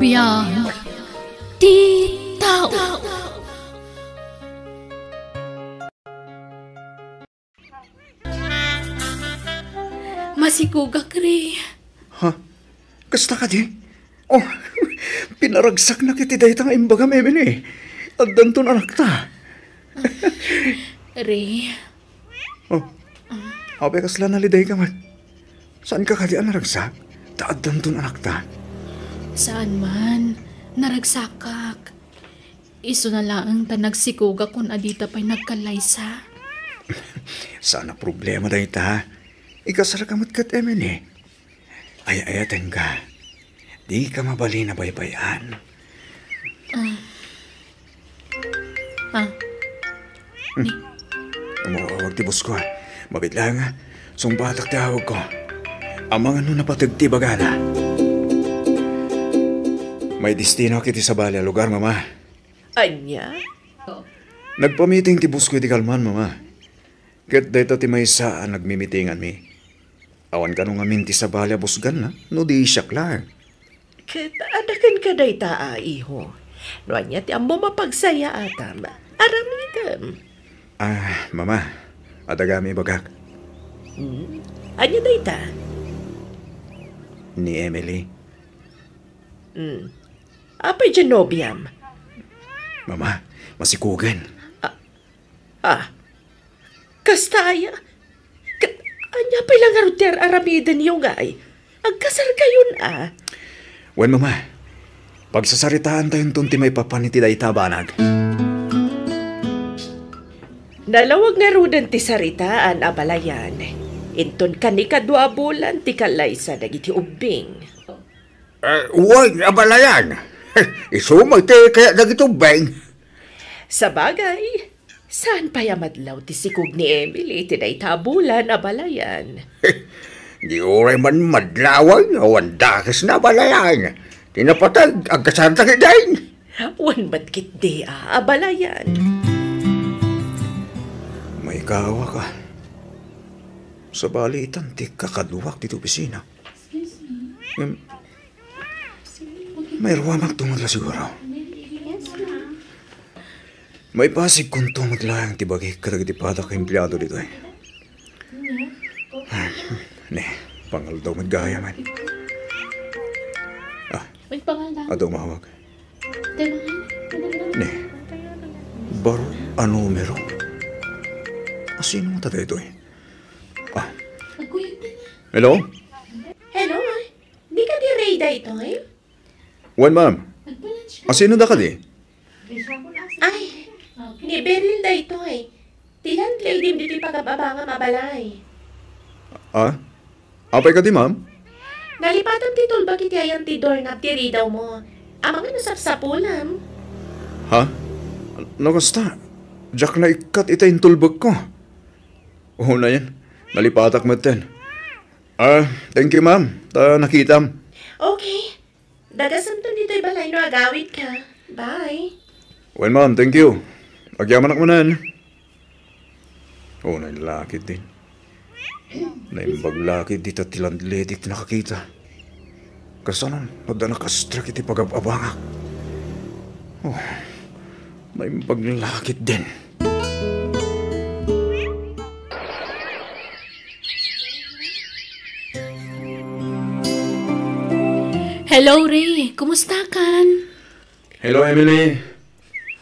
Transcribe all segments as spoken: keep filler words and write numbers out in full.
Biag ti tao. Masikugak, Ray. Ha? Kasta kadi? Oh, pinaragsaknak iti dayta nga imbagam, Emily. Addanton anakta. Ray. Oh, apay kasla nalidayka met? Saanka kadi a naragsak? Ta addanton anakta. Saan man, naragsakak. Isuna laeng ta nagsikugak kun adita pay nagkallaysa. Saan a problema dayta. Ikasarka met ket Emily. Ay-ayatenka. Dika mabalin a baybay-an. Ah. Ah. Hmm. Umawag ti boss ko, ah. Mabiit laeng, ah. Sungbatak ti awagko. Amangan no napateg ti ibagana. May destinoak iti sabali a lugar, Mama. Ania? Nagpamiting ti boss ko iti kalman, Mama. Ket dayta ti maysa a nagmimitinganmi. Awan kano ngamin ti sabali a busganna, no di siak laeng. Ket adda kenka dayta a iho. No ania ti ammom a pagsayaatam, aramidem. Ah, Mama, adda gayam ibagak. Hmm? Ania dayta? Ni Emily. Hmm. Apay diay nobiam? Mama, masikugen. Ah, ah. Kasta aya? Ket ania pay la ngarud ti ar-aramidenyo ngay? Agkasarkayon a. Wen, Mama, pagsasaritaantayonton ti maipapan iti dayta a banag. Nalawag ngaruden ti saritaan, abalayan. Inton kanikadua a bulan ti kallaysa dagiti ubbing. Eh, wen, abalayan. Isu met ti kayat dagiti ubbing. Sabagay, saan pay a madlaw ti sikog ni Emily iti dayta a bulan, abalayan. Di uray man madlawan, awan dakesna, abalayan. Ti napateg, agkasarda ketdin. Wen met ketdi a, abalayan. Maikawak a. Sabali itan ti kakaduak ditoy opisina. Ngem, mairuamakto met la siguro. Maipasigkonto met laeng ti bagik kadagiti padak a empleado ditoy. Ne, pangaldaw met gayam. Ah, adu umawag. Ne, baro a numero. Asino ngata daytoy? Ah. Hello? Hello? Di kadi Ray daytoy? Wen, ma'am. Asino da kadi? Ay, ni Beryl daytoy. Ti landlady ditoy pagab-abangam a balay. Ah? Apay kadi, ma'am? Nalipatam ti tulbek iti ayan ti doorknob ti ridawmo. Amangan no sapsapulam. Ha? No kasta, diak naikkat ita intulbekko. Unayen, nalipatak metten. Ah, thank you, ma'am, ta nakitam. Okay. Dagasemton ditoy balay no agawidka. Bye. Well, ma'am, thank you. Agyamanak manen. Oh, nailakid din. Naimbag lakid dita ti landlady ti nakakita. Kasano, adda nakastrak iti pagab-abangak. Oh, naimbag lakid din. Hello, Ray. Kumusta kan? Hello, Emily.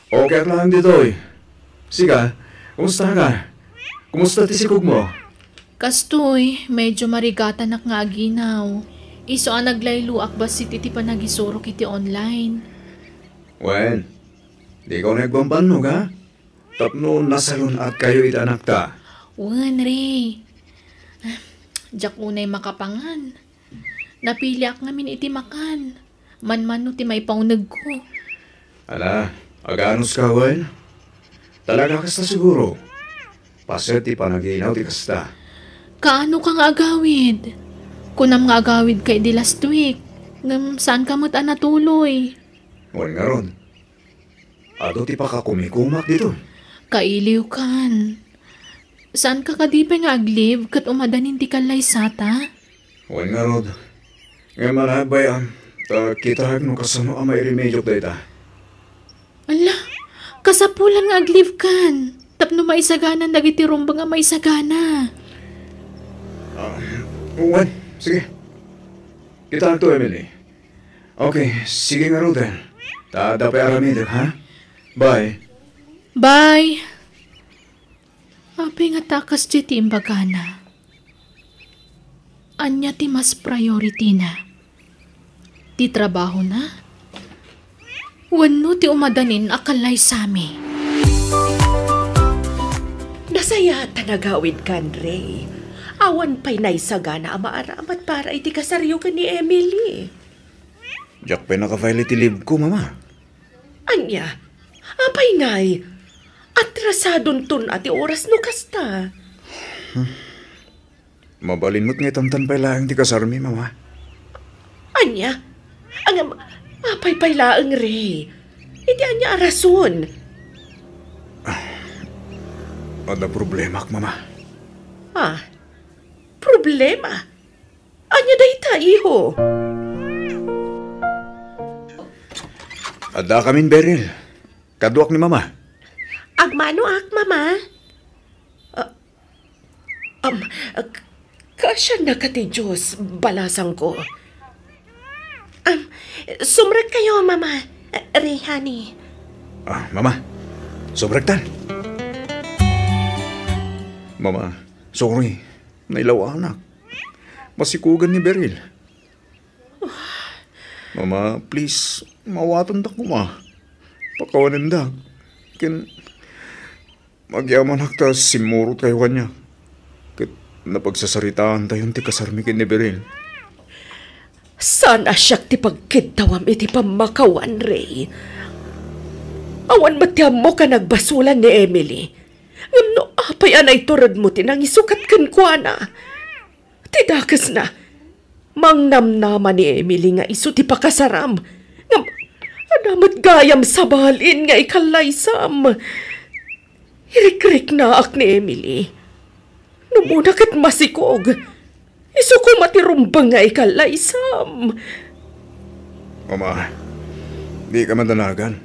Okay ak lang ditoy. Sika, kumusta ka? Kumusta ti sikog mo? Kastoy, medyo marigatanak nga aginaw. Isu a naglayloak bassit iti panagisurok iti online. Wen, di ka unay agbambannog, ha? Tapno nasalun-atkayo iti anakta. Wen, Ray. Diak unay makapangan. Napiliak ngamin iti makan. Manmano ti maipaunegko. Ala, aganos ka, wen? Talaga kasta siguro. Paset ti panaginaw ti kasta. Kaano ka nga agawid? Kunam nga agawid ka idi last week. Ngem saan ka met a natuloy? Wen ngarud. Adu ti pakakumikumak ditoy. Kailiw kan. Saan ka kadi pay nga ag-leave ket umadanin ti kallaysata? Wen ngarud. Ngem managbayam, Ta kitaek no kasano a mairemediok dayta. Ala, kasapulan nga aglibkan tapno maisagana dagiti rumbeng a maisagana. Ah, wen, sige. Kitaek to, Emily. Okay, sige ngaruden. Ta adda pay aramidek, ha? Bye. Bye. Apay ngata a kasdiay ti imbagana? Ania ti mas priority-na? Ti trabahona? Wenno ti umadanin a kallaysami? Nasayaat ta nagawidkan, Ray. Awan pay naisagana a maaramat para iti kasaryo ken ni Emily. Diak pay naka-file iti leave-ko, Mama. Ania? Apay ngay? Atrasadonton a ti oras no kasta. Mabalin met nga itantan pay laeng ti kasarmi, Mama. Ania? Ngem, apay pay laeng, Ray? Iti ania a rason? Adda problemak, Mama. Ah, problema? Ania dayta, iho? Addakamin, Beryl. Kaduak ni Mama. Agmanoak, Mama. Ah, um, k-, kaasiannaka ti Dios, balasangko. Um, sumrekkayo, Mama. Ray, honey. Ah, Mama. Sumrektan. Mama, sorry. Nailawanak. Masikugan ni Beryl. Mama, please, maawatandak koma. Pakawanendak. Ken agyamanak ta simmurotkayo kaniak. Ket napagsasaritaantayon ti kasarmi ken ni Beryl. Saan a siak ti pagkiddawam iti pammakawan, Ray. Awan met ti ammok a nagbasolan ni Emily. Ngem no apay a naituredmo ti nangisukat kenkuana? Ti dakesna, mangnamnama ni Emily nga isu ti pakasaram. Ngem adda met gayam sabalin nga ikallaysam. Irikriknaak ni Emily. No umuna ket masikog, isu koma ti rumbeng nga ikallaysam. Mama, dika madanagan.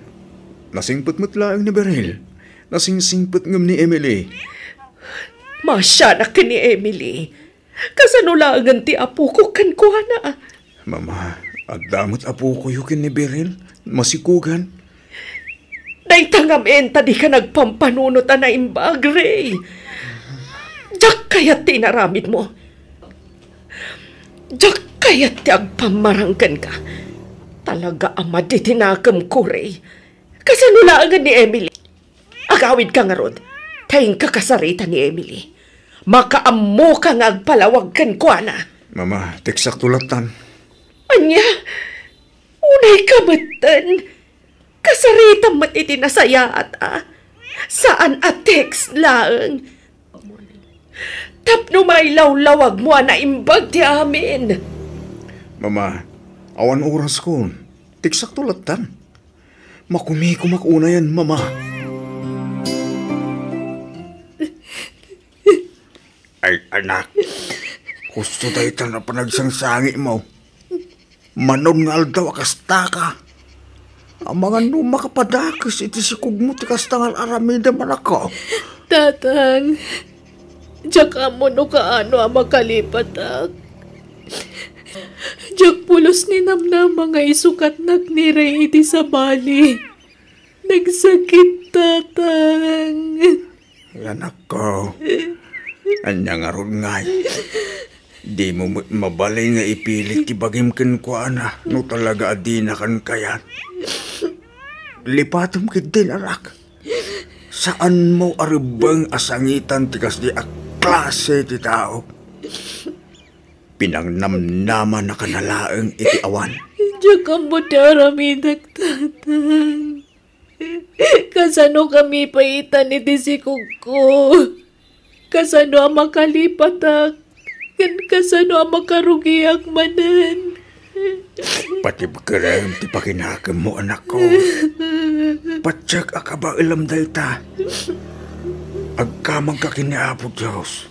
Nasingpet met laeng ni Beryl. Nasingsingpet ngem ni Emily. Maasianak ken ni Emily. Kasano laengen ti apoko kenkuana? Mama, adda met apokoyo ken ni Beryl. Masikugan. Dayta ngamin ta dika nagpampanunot a naimbag, Ray. Diak kayat ti inaramidmo. Diak kayat ti agpammarang kenka. Talaga a madi ti nakemko, Ray. Kasano laengen ni Emily? Agawidka ngarud, ta inka kasarita ni Emily. Makaammoka nga agpalawag kenkuana. Mama, tekstakto lattan. Ania? Unayka metten. Kasaritam met iti nasayaat a. Saan a text laeng. Tapno mailawlawagmo a naimbag ti amin. Mama, awan orasko. Tekstakto lattan. Makumikomak unayen, Mama. Ay, anak. Husto dayta a panagsangsangitmo. Manon nga aldaw a kastaka. Amangan no makapadakes iti sikogmo ti kasta nga ar-aramidem, anakko. Tatang, diak ammo no kaano a makalipatak. Diak pulos ni namnama nga isukatnak ni Ray iti sabali. Nagsakit, Tatang. Ay, anakko. Ania ngarud ngay? Dimo met mabalin nga ipilit ti bagim kenkuana no talaga a dinakan kayat. Lipatem ketdin, anak. Saanmo a rebbeng a sangitan ti kasdi a klase ti tao. Pinangnamnamanakan a laeng iti awan. Diak ammo ti aramidek, Tatang. Kasano kami paitan iti sikogko? Kasano a makalipatak? Ken kasano a makarugiak manen? Patibkerem ti pakinakemmo, anakko. Patiek a kabaelem dayta. Agkamagka ken ni Apo Dios.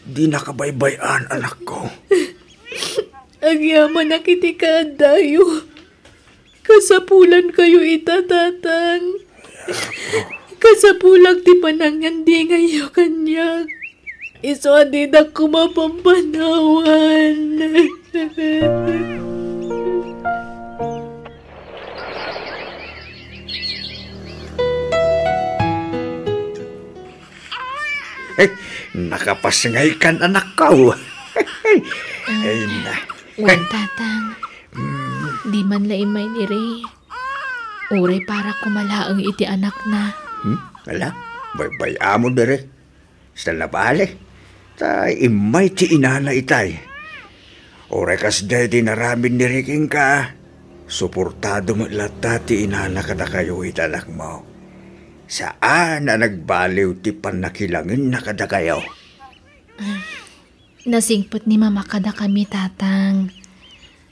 Dinaka baybay-an, anakko. Agyamanak iti kaadayo. Kasapulankayo ita, Tatang. Kasapulak ti panangandingayyo kaniak. Isu a didak koma pampanawan. Eh, nakapasngaykan, anakko. Ay, na. Wen, Tatang. Di man la immay ni Ray. Uray para kumalaeng iti anakna. Hmm? Ala, baybay-am diri. Saan a bale. Ta immay ti inana itay. Uray kasdiay ti inaramid ni Ray kenka, suportado met latta ti inana kadakayo iti anakmo. Saan a nagbaliw ti pannakilangenna kadakayo. Nasingpet ni Mama kadakami, Tatang.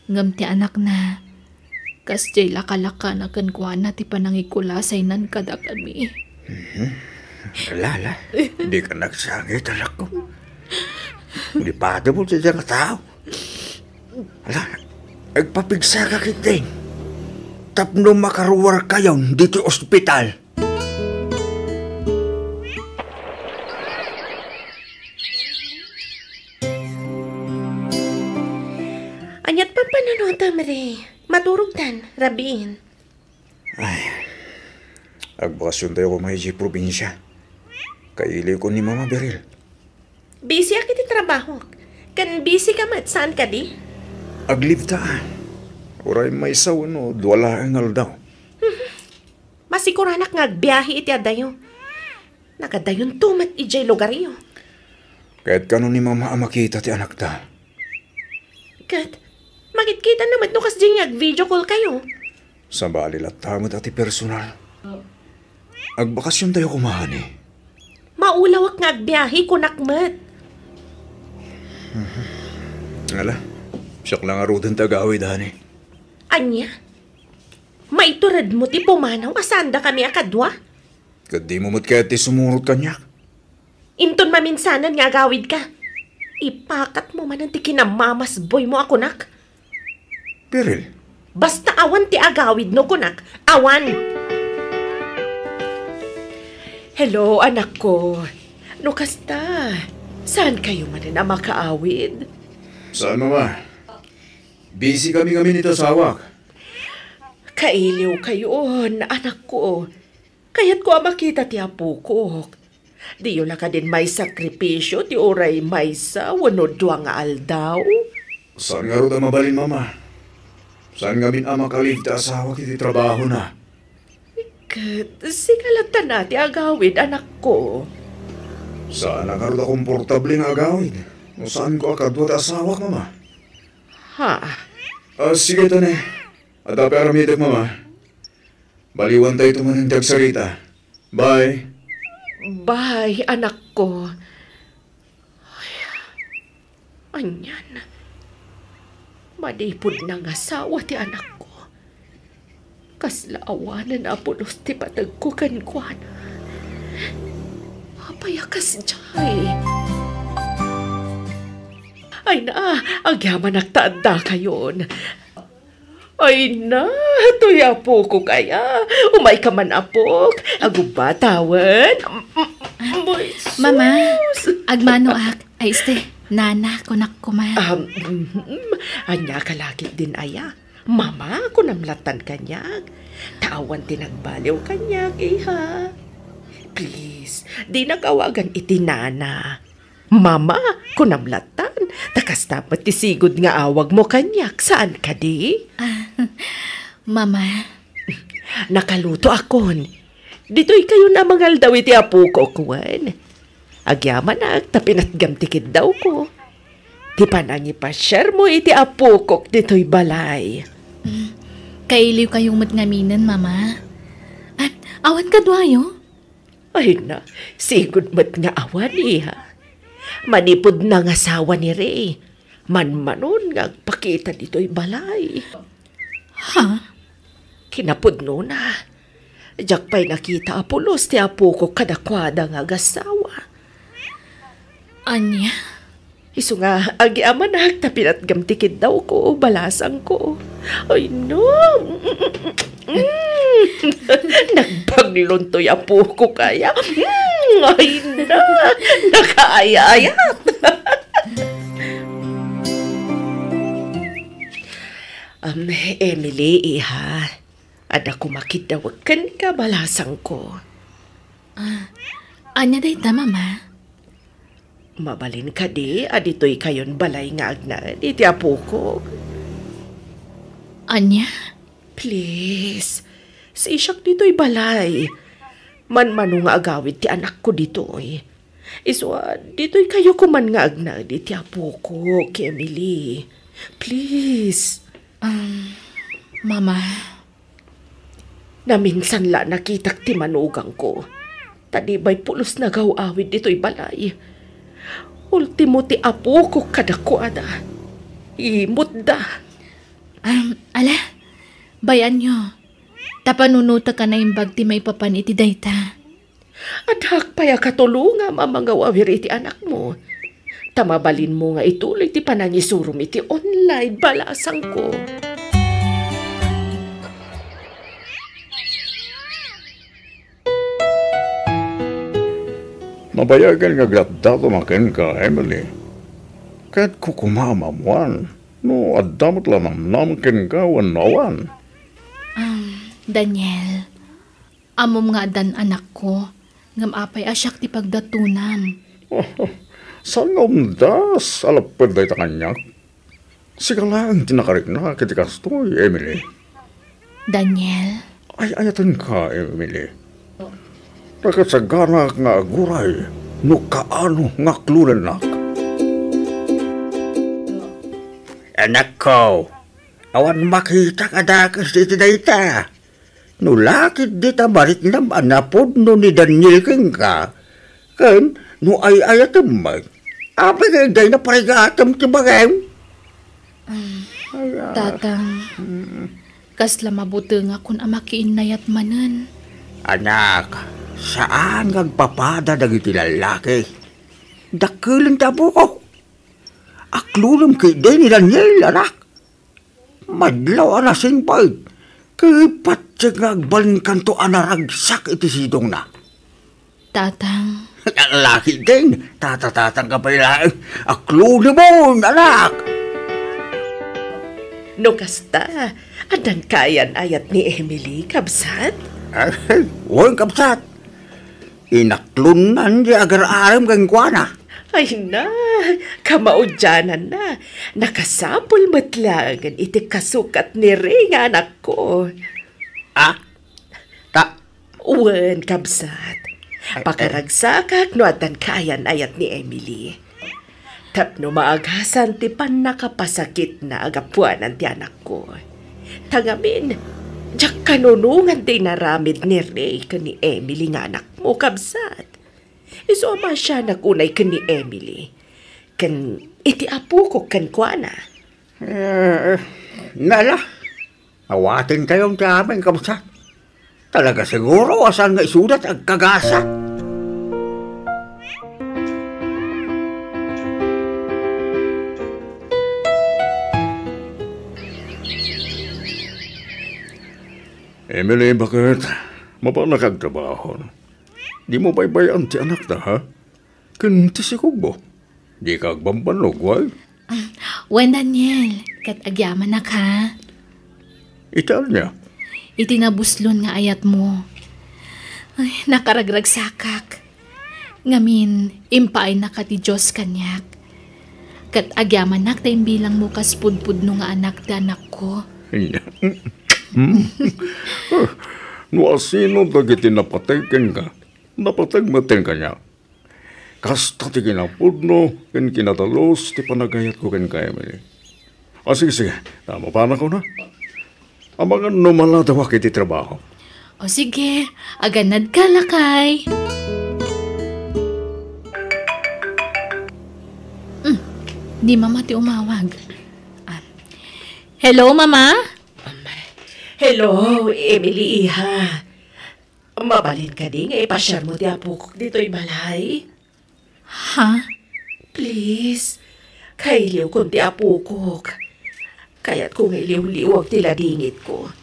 Ngem ti anakna, kasdiay lakalakana kenkuana ti panangikulasaynan kadakami. Mhm. Ala, ala. Dika nagsangit, anakko. Di padaw ti dayta nga tao. Ala, agpapigsaka ketdin tapno makaruarkayon ditoy ospital. Aniat pampanunotam, Ray? Maturogtan, rabiin. Ay, agbakasiontayo koma idiay probinsia. Kailiwko ni Mama, Beryl. Busy ak iti trabahok. Ken busy ka met, saan kadi? Ag-leave ta. Uray maysa wenno dua laeng nga aldaw. Masiguranak nga agbiahe iti adayo. Nagadayonto met idiay lugaryo. Ket kano ni Mama a makita ti anakta? Ket, makitkita na met no kasdiay nga ag-video call kayo. Sabali latta met a ti personal. Agbakasiontayo koma, honey. Maulawak nga agbiahe, kunak met. Ala, siak la ngaruden ti agawid, honey. Ania? Maituredmo ti pumanaw a saandakami a kadua? Ket dimo met kayat ti sumurot kaniak? Inton maminsanan nga agawidka, ipakatmo manen ti kinamamasboymo a kunak. Beryl. Basta awan ti agawid no kunak, awan! Hello, anakko. No kasta, saan kayo manen a makaawid? Saan, Mama? Busy kami ngamin iti asawak. Kailiwkayon, anakko. Kayatko a makita ti apokok. Diyo la kadin maisakripisio ti uray maysa wenno dua nga aldaw? Saan ngarud a mabalin, Mama. Saan ngamin a makalive ti asawak iti trabahona. Ket sika latta ti agawid, anakko. Saan a ngarud a komportable nga agawid no saanko a kadua ti asawak, Mama. Ha? Ah, sige, ta ne. Adda pay aramidek, Mama. Baliwantayto manen ti agsarita. Bye. Bye, anakko. Ay, anian? Manipud nangasawa ti anakko. Kasla awanen a pulos ti pategko kenkuana. Apay a kasdiay? Ay na, agyamanak ta addakayon. Ay na, toy apokok aya. Umayka man, apok. Agubba tawen. Mm, mm, Mama, sus. Agmanoak. Ay, este, nana, kunak koma. Um, mhm. Ania ka la ketdin aya? Mama, kunam lattan kaniak. Ta awan ti nagbaliw kaniak, iha. Please, dinak awagan iti nana. Mama, kunam lattan, ta kasta met ti sigud nga awagmo kaniak, saan kadi? Ah, Mama. Nakalutoakon. Ditoykayon a mangaldaw iti apokok, wen. Agyamanak ta pinatgam ti kiddawko. Ti panangipasiarmo iti apokok ditoy balay. Mm, kailiwkayo met ngaminen, Mama. Ah, awan kaduayo? Ay na, sigud met nga awan, iha. Manipud nangasawa ni Ray, manmanon nga agpakita ditoy balay. Ha? Kinapudnona, diak pay nakita a pulos ti apokok kadakuada nga agasawa. Ania? Isu nga, agyamanak ta pinatgam ti kiddawko, balasangko. Ay, no. Mm. Nagbaglon toy apoko kaya. Mm, ay na. Nakaayayat. Um, Emily, iha. Adda koma kiddawek kenka, balasangko. Ah, ania dayta, Mama? Mabalin kadi a ditoy kayon balay nga agnaed iti apoko? Ania? Please, sisiak ditoy balay. Manmano nga agawid ti anakko ditoy. Isu a, ditoy kayo koman nga agnaed iti apoko, Emily. Please. Um, Mama. Naminsan la nakitak ti manugangko. Ta di bay pulos nagaw-awid ditoy balay. Ultimo ti apoko kadakuada. Imutda. Um, ala, bay-anyo. Ta panunotek a naimbag ti maipapan iti dayta. Addaak pay a katulongam a mangaw-awir iti anakmo. Ta mabalinmo nga ituloy ti panangisurom iti online, balasangko. Nabayagen nga agratdaton a kenka, Emily. Ket kukumaam a ammoan no adda met la namnama kenka wenno awan. Um, Daniel, ammom nga addan anakko, ngem apay a siak ti pagdatonam? Saan nga umdas a lapped dayta kaniak? Sika laeng ti nakariknak iti kastoy, Emily. Daniel? Ay-ayatenka, Emily. Nakasaganak nga aguray no kaano nga aklonennak. Anakko, awan makitak a dakes iti dayta. No la ketdi ta mariknam a napudno ni Daniel kenka, ken no ay-ayatem met, apay nga dayna parigatem ti bagim? Ay, ah. Tatang, kasla mabutengakon a makiinnayat manen. Anak, saan nga agpapada dagiti lallaki. Dakkelen ti apok. Aklonem ketdi ni Daniel, anak. Madlaw a nasingpet, ket patiek nga agbalinkanto a naragsak iti sidongna. Tatang. Laki din, tatatatang ka pay laeng. Aklonemon, anak! No kasta, addan kaayan-ayat ni Emily, kabsat? Ay, wen, kabsat. Inaklonnan ti agar-arem kenkuana. Ay na, kamaudiananna. Nakasapul met laengen iti kasukat ni Ray nga anakko. Ah? Ta- Wen, kabsat. Ay, ay. Pakaragsakak no addan kaayan-ayat ni Emily. Tapno maagasan ti pannakapasakitna a gapuanan ti anakko. Ta ngamin, diak kanunongan ti inaramid ni Ray ken ni Emily nga anakmo, kabsat. Isu a maasianak unay ken ni Emily, ken iti apoko kenkuana. Eh, nala, awatentayon ti amin, kabsat. Talaga siguro a saan nga isuda ti agkagasa. Emily, baket? Mapanak agtrabaho. Dimo baybay-an ti anakta, ha? Ken ti sikogmo. Dika agbambannog, wen? Ah, wen, Daniel, ket agyamanak, ha? Iti ania? Iti nabuslon nga ayatmo. Ay, nakaragragsakak. Ngamin, impaaynaka ti Dios kaniak. Ket agyamanak ta imbilangmo kas pudpudno nga anak ti anakko. No asino dagiti napateg kenka, napateg met kaniak. Kasta ti kinapudno ken kinadalus ti panagayatko kenka, Emily. A, sige, sige. Ta mapanakon, ha? Amangan no maladawak iti trabaho. O sige, aganadka, lakay. Mm, ni Mama ti umawag. Ah. Hello, Mama? Hello, Emily, iha. Mabalin kadi nga ipasiarmo ti apokok ditoy balay? Ha? Please, Kailiwkon ti apokok. Kayatko nga iliwliwag ti ladingitko.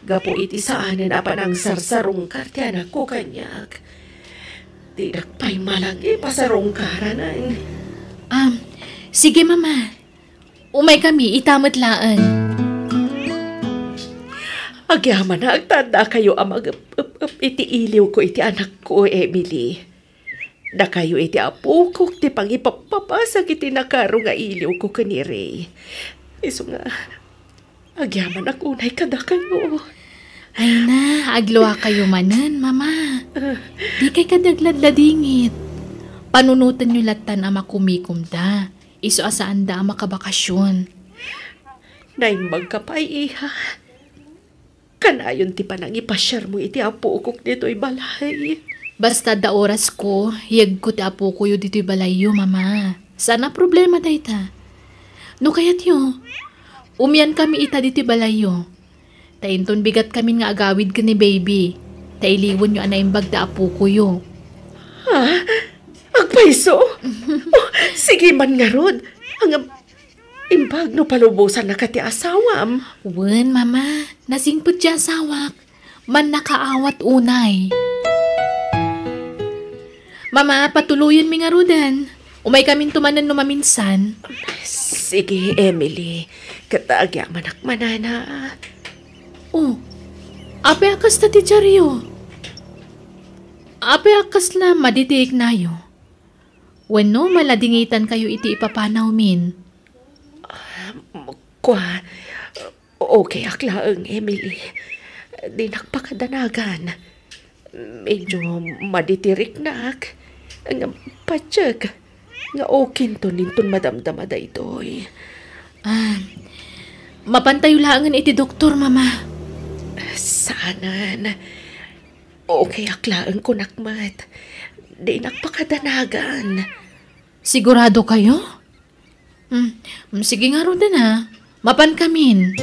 Gapu iti saanen a panangsarsarungkar ti anakko kaniak. Dinak pay malangi pasarungkaranen. Um, sige, Mama. Umaykami ita met laeng. Agyamanak ta addakayo a mag-ep-ep-ep iti iliwko iti anakko, Emily. Dakayo iti apokok ti pangipappabasag iti nakaro nga iliwko ken ni Ray. Isu nga, agyamanak unay kadakayo. Ay na, agluakayo manen, Mama. Ah. Dikay kadi agladladingit. Panunotenyo lattan a makumikomda. Isu a saanda a makabakasyon. Naimbagka pay, iha. Kanayon ti panangipasiarmo iti apokok ditoy balay. Basta adda orasko, yegko ti apokoyo ditoy balayyo, Mama. Saan a problema dayta. No kayatyo, umiankami ita ditoy balayyo. Ta inton bigatkamin nga agawid ken ni Baby, ta iliwenyo a naimbag da apokoyo. Ha? Agpayso? Oh, sige man ngarud. Ngem, imbag no palubosannaka ti asawam. Wen, Mama. Nasingpet ti asawak. Mannakaawat unay. Mama, patuloyenmi ngaruden. Umaykaminto manen no maminsan. Sige, Emily. Ket agyamanak manana. Oh, apay a kasta ti diaryo? Apay a kasla madi ti iknayo? Wenno maladingitankayo iti ipapanawmin? Kua, okayak laeng, Emily. Dinak pakadanagan. Medyo madi ti riknak. Ngem patiek nga okinton inton madamdama daytoy. Ah, mapantayo laengen iti doktor, Mama. Saanen. Okayak laeng kunak met. Dinak pakadanagan. Sigurado kayo? Hmm, sige ngaruden a. Mapankamin.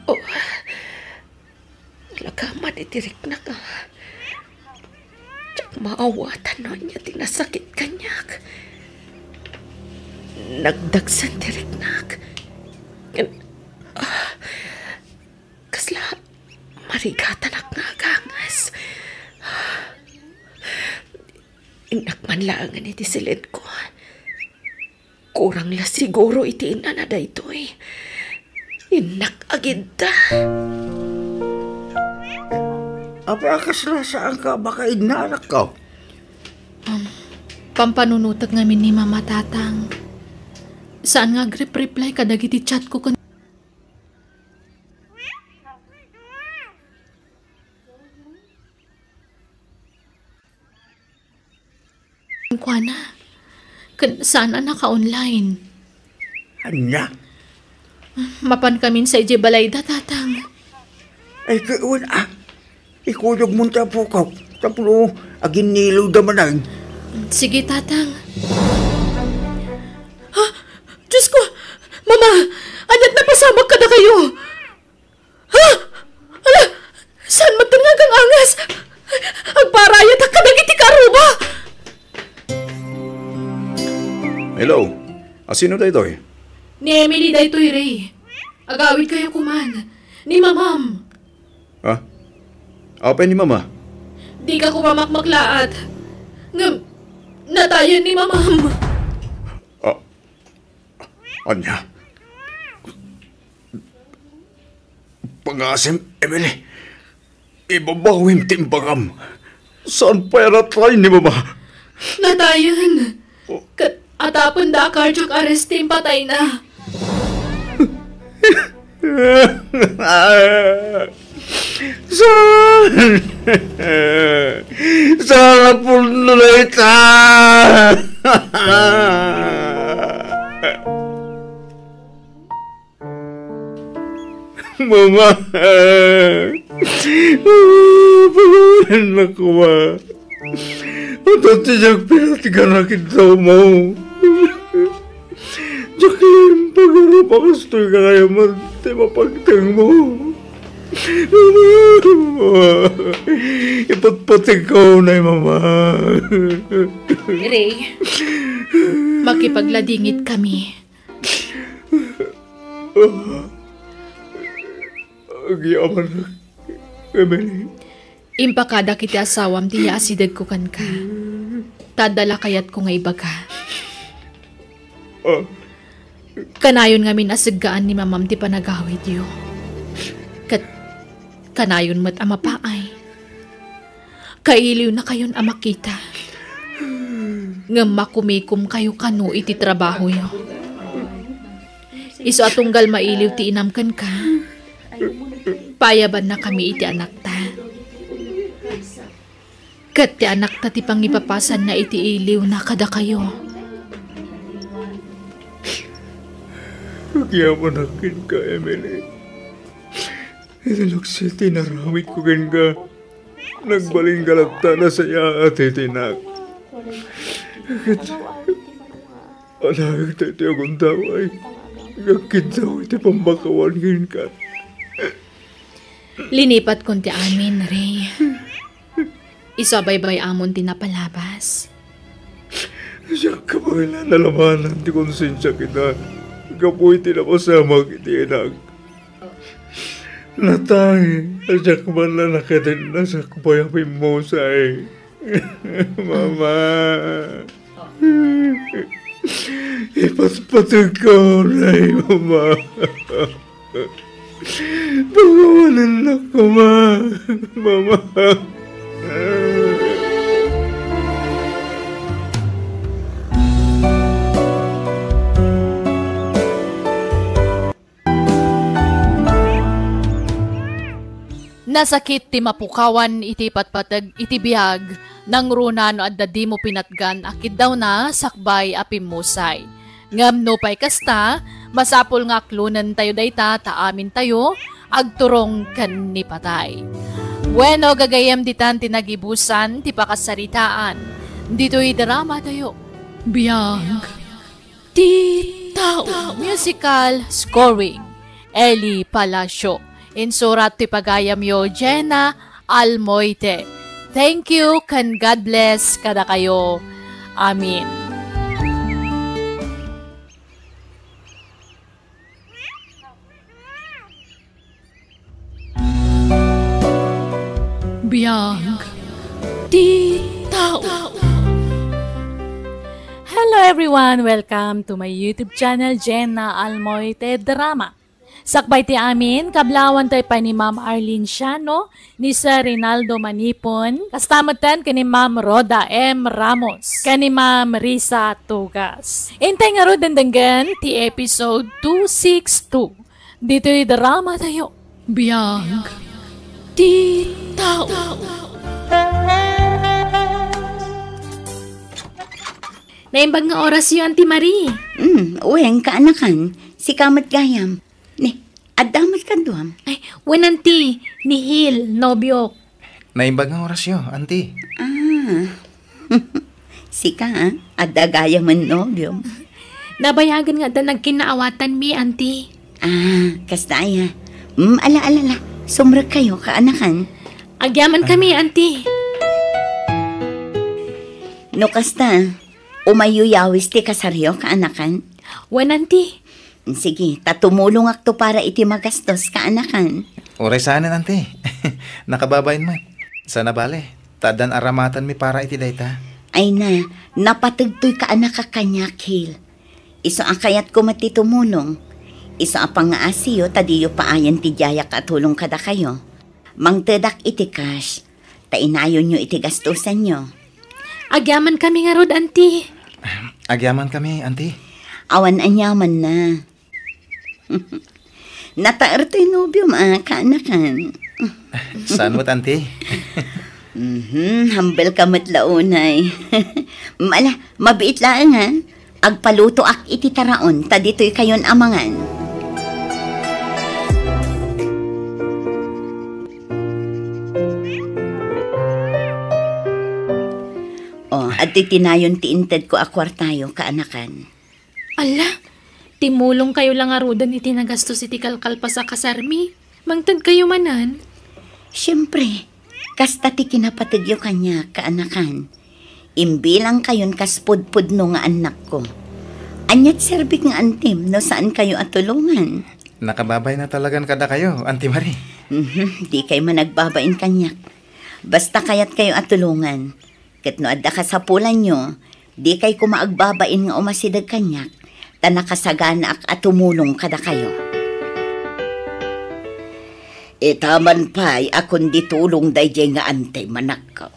Oh, lakaman iti riknak a. Diak maawatan no ania ti nasakit kaniak. Nagdagsen ti riknak. Ah, kasla marigatanak nga aganges. Innak man laengen iti silenko. Kurang la siguro iti innana daytoy. Innak agidda. Apay a kasla saanka a makainna, anakko? Um, pampanunotek ngamin ni Mama, Tatang. Saan nga agrep-reply kadagiti chatko ken kuana. Ken saan a naka-online. Ania? Mapankamin sa idiay balayda, Tatang. Ay, kawan, ah. Ikuyogmon ti apokak tapno aginnilawda manen. Sige, Tatang. Ha? Diosko! Mama! Ania't napasamak kadakayo? Ha? Ala! Saan met nga aganges? Agparayatak kadagiti karuba! Hello? A, sino daytoy? Ni Emily daytoy, Ray. Agawidkayo koma. Ni Mamam. Ha? Apay ni Mama? Dika koma makmaklaat. Ngem, natayen ni Mamam. Ah, ania? Pangasim, Emily. Ibabawim ti imbagam. Saan pay a natay ni Mama? Natayen. Oh. Ket atapenda a cardiac arrest ti impatayna. Saan? Saan a pudno dayta? Mama! Pagawanan na koma. Ito ti diak pinatgan a kidawmo. Diak laeng pagarup a kastoy gayam ti mapagtengmo. Mama! Ipatpategko unay, Mama! Ray, makipagladingitkami. Agyamanak, Emily. Impakadak iti asawam ti yaasidegko kenka. Ta adda la kayatko nga ibaga. Ah. Kanayon ngamin a seggaan ni Mamam ti panagawidyo. Ket kanayon met a mapaay. Kailiwnakayon a makita. Ngem makumikomkayo kano iti trabahoyo. Isu a tunggal mailiw ti inam kenka, paayabannakami iti anakta. Ket ti anakta ti pangipapasanna iti iliwna kadakayo. Agyamanak kenka, Emily. Iti lukso ti inaramidko kenka, nagbalin ka latta a nasayaat iti inak. Ket anaek daytoy a gundaway nga agkiddaw iti pammakawan kenka. Linipatkon ti amin, Ray. Isu a baybay-amon ti napalabas. Siak kabaelan a nalamanan ti konsensiak ita gapu iti napasamak iti inak. Natay, a siak man la nakatenna sakbay a pimmusay. Mama. Ipatpategko unay, Mama. Pakawanennak koma, Mama. Nasakit ti mapukawan iti patpateg iti biag, nangruna no adda dimo pinatgan a kiddawna sakbay a pimmusay. Ngem nupay kasta, masapul nga aklonentayo dayta ta amintayo agturong ken ni patay. Bueno, gagayyem, ditan ti nagibusan ti pakasaritaan ditoy dramatayo. Biag ti tao. Musical scoring, Eli Palacio. Insurat ti pagayamyo, Jenna Almoite. Thank you, ken God bless kadakayo. Amen. Biag ti tao. Hello everyone! Welcome to my YouTube channel, Jenna Almoite Drama. Sakbay ti amin, kablaawantayo pay ni Ma'am Arlene Siano, ni Sir Rinaldo Manipon, kasta metten ken ni Ma'am Rhoda M Ramos, ken ni Ma'am Risa Tugas. Intay ngarud denggen ti episode two six two. Ditoy dramatayo. Biag ti tao. Naimbag nga orasyo, Auntie Marie. Hmm, wen, kaanakan. Sika met gayam. Ni, adda met kaduam. Ay, wen, Auntie, ni Hil, nobiok. Naimbag nga orasyo, Auntie. Ah. Sika, ah? Adda gayam a nobiom. Nabayagen nga adda nagkinnaawatanmi, Auntie. Ah, kasta aya. Mm, ala, ala, ala. Sumrekkayo, kaanakan. Agyaman kami, Auntie. No kasta, umayyo yawis ti kasaryo, kaanakan. Wen, Auntie. Sige, ta tumulongakto para iti magastos, kaanakan. Uray saanen, Auntie. Nakababain met. Saan a bale, ta addan aramatanmi para iti dayta. Ay na, napategtoy kaanakak kaniak, Hil. Isu a kayatko met ti tumulong. Isu a pangngaasiyo ta diyo paayen ti diayak a tulong kadakayo. Mangtedak iti cash, ta inayonyo iti gastusanyo. Agyaman kami ngarud, Auntie. Agyaman kami, Auntie. Awan aniamanna. Nataer toy nobiom a kaanakan. Saan met, Auntie? Mhm, hambelka met la unay. Ala, mabiit laeng, ha? Agpalutoak iti taraon, ta ditoykayon a mangan. O, adtoy tinayon ti intedko a kuartayo, kaanakan. Ala, timulongkayo la ngaruden iti nagastos iti kalkalpas a kasarmi. Mangted kayo manen? Siempre, kasta ti kinapategyo kaniak, kaanakan. Imbilangkayon kas pudpudno nga annakko. Ania ti serbik nga antim no saan kayo a tulongan? Nakababain na talagan kadakayo, Auntie Marie. Mhm, di kay managbabain kaniak. Basta kayat kayo a tulongan. Ket no adda kasapulanyo, di kay koma agbabain nga umasideg kaniak, ta nakasaganaak a tumulong kadakayo. Itaman pay a kundi tulong daydiay nga antim, anakko.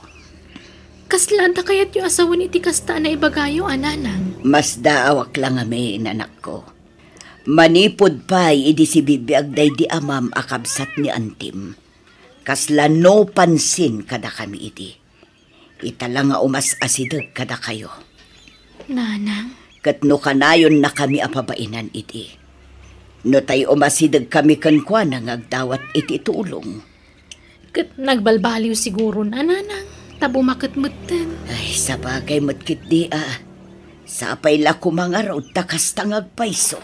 Kasla adda kayatyo a sawen iti kasta a naibagayo, a nanang? Masdaawak la ngamin, anakko. Manipud pay idi sibibiag daydi amam a kabsat ni antim, kasla no pansin kadakami idi. Ita la nga umas-asideg kadakayo. Nanang? Ket no kanayonnakami a pabainan idi, no tay umasidegkami kenkuana nga agdawat iti tulong. Ket nagbalbaliw siguron a, nanang, ta bumaket metten. Ay, sabagay met ketdi a. Sapay la koma ngarud ta kasta nga agpayso.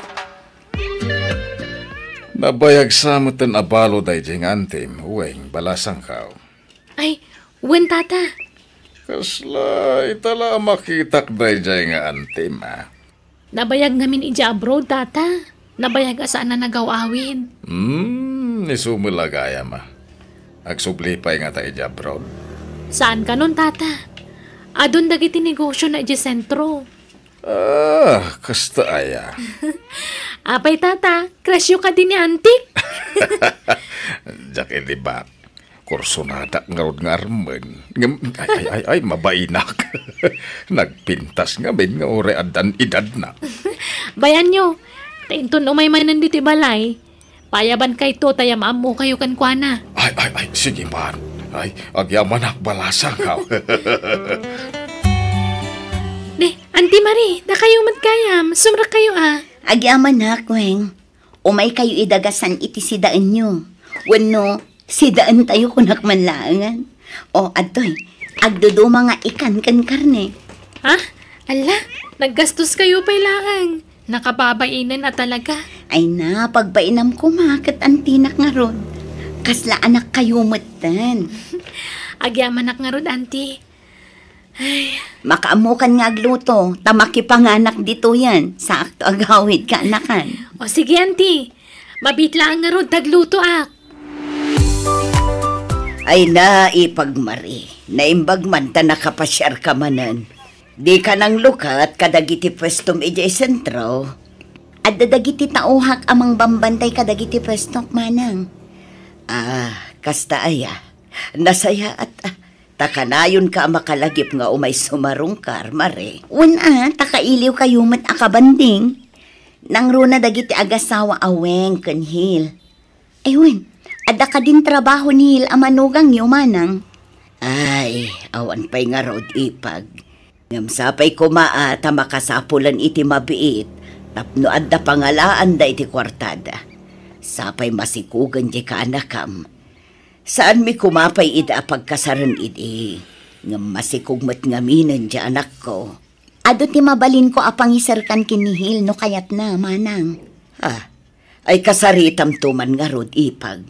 Nabayag sa metten a balo daydiay nga antim, Weng, balasangkaw. Ay, wen, tata. Kasla, ita la a makitak daydiay nga antim, a. Nabayag ngamin idiay abroad, tata. Nabayag a saan a nagaw-awid. Hmm, isu met la gayam, a. Agsubli pay ngata idiay abroad? Saan kanon, tata. Adun dagiti negosiona idiay sentro. Ah, kasta aya. Apay, tata, crushyo kadi ni antik? Diak ilibak. Kursonadak ngarud nga armen. Ngem, ay, ay, ay, ay, mabainak. Nagpintas ngamin nga uray addan edadna. Bayanyo, ta inton umay manen ditoy balay, payabankayto ta yam-ammokayo kenkuana. Ay, ay, ay, sige man. Ay, agyamanak, balasangkaw. Ne, Auntie Marie, dakayo met gayam, sumrek kayo a. Agyamanak, Weng. Umaykayo idagasan iti sidaenyo. Wenno, sidaentayo kunak man laengen. O, adtoy, agduduma nga ikan ken karne. Ha? Ala, naggastos kayo pay laeng. Nakababainen a talaga. Ay na, pagbainam koma ket antinak ngarud. Kasla anak kayo metten. Agyamanak ngarud, Auntie. Ay. Makaammokan nga agluto, ta makipanganak ditoyen, saakto agawid kaanakan. O sige, Auntie. Mabiit laeng ngarud ta aglutoak. Ay na, ipag Marie, naimbag man ta nakapasiarka manen. Dika nanglukat kadagiti puestom idiay sentro. Adda dagiti taohak a mangbambantay kadagiti puestok, manang. Ah, kasta aya. Nasayaat, a. Ta kanayonka a makalagip nga umay sumarungkar, Marie. Wen a, ta kailiwkayo met a kabanding. Nangruna dagiti agasawa a Weng ken Hil. Ay wen, adda kadin trabaho ni Hil a manugangyo, manang? Ay, awan pay ngarud, ipag. Ngem sapay koma a ta makasapulan iti mabiit tapno adda pangalaanda iti kuartada. Sapay masikugen diay kaanakam. Saanmi koma pay ida a pagkasaren idi, ngem masikog met ngaminen diay anakko. Adu ti mabalinko a pangiserkan ken ni Hil no kayatna, manang. Ah, ay kasaritamto man ngarud, ipag.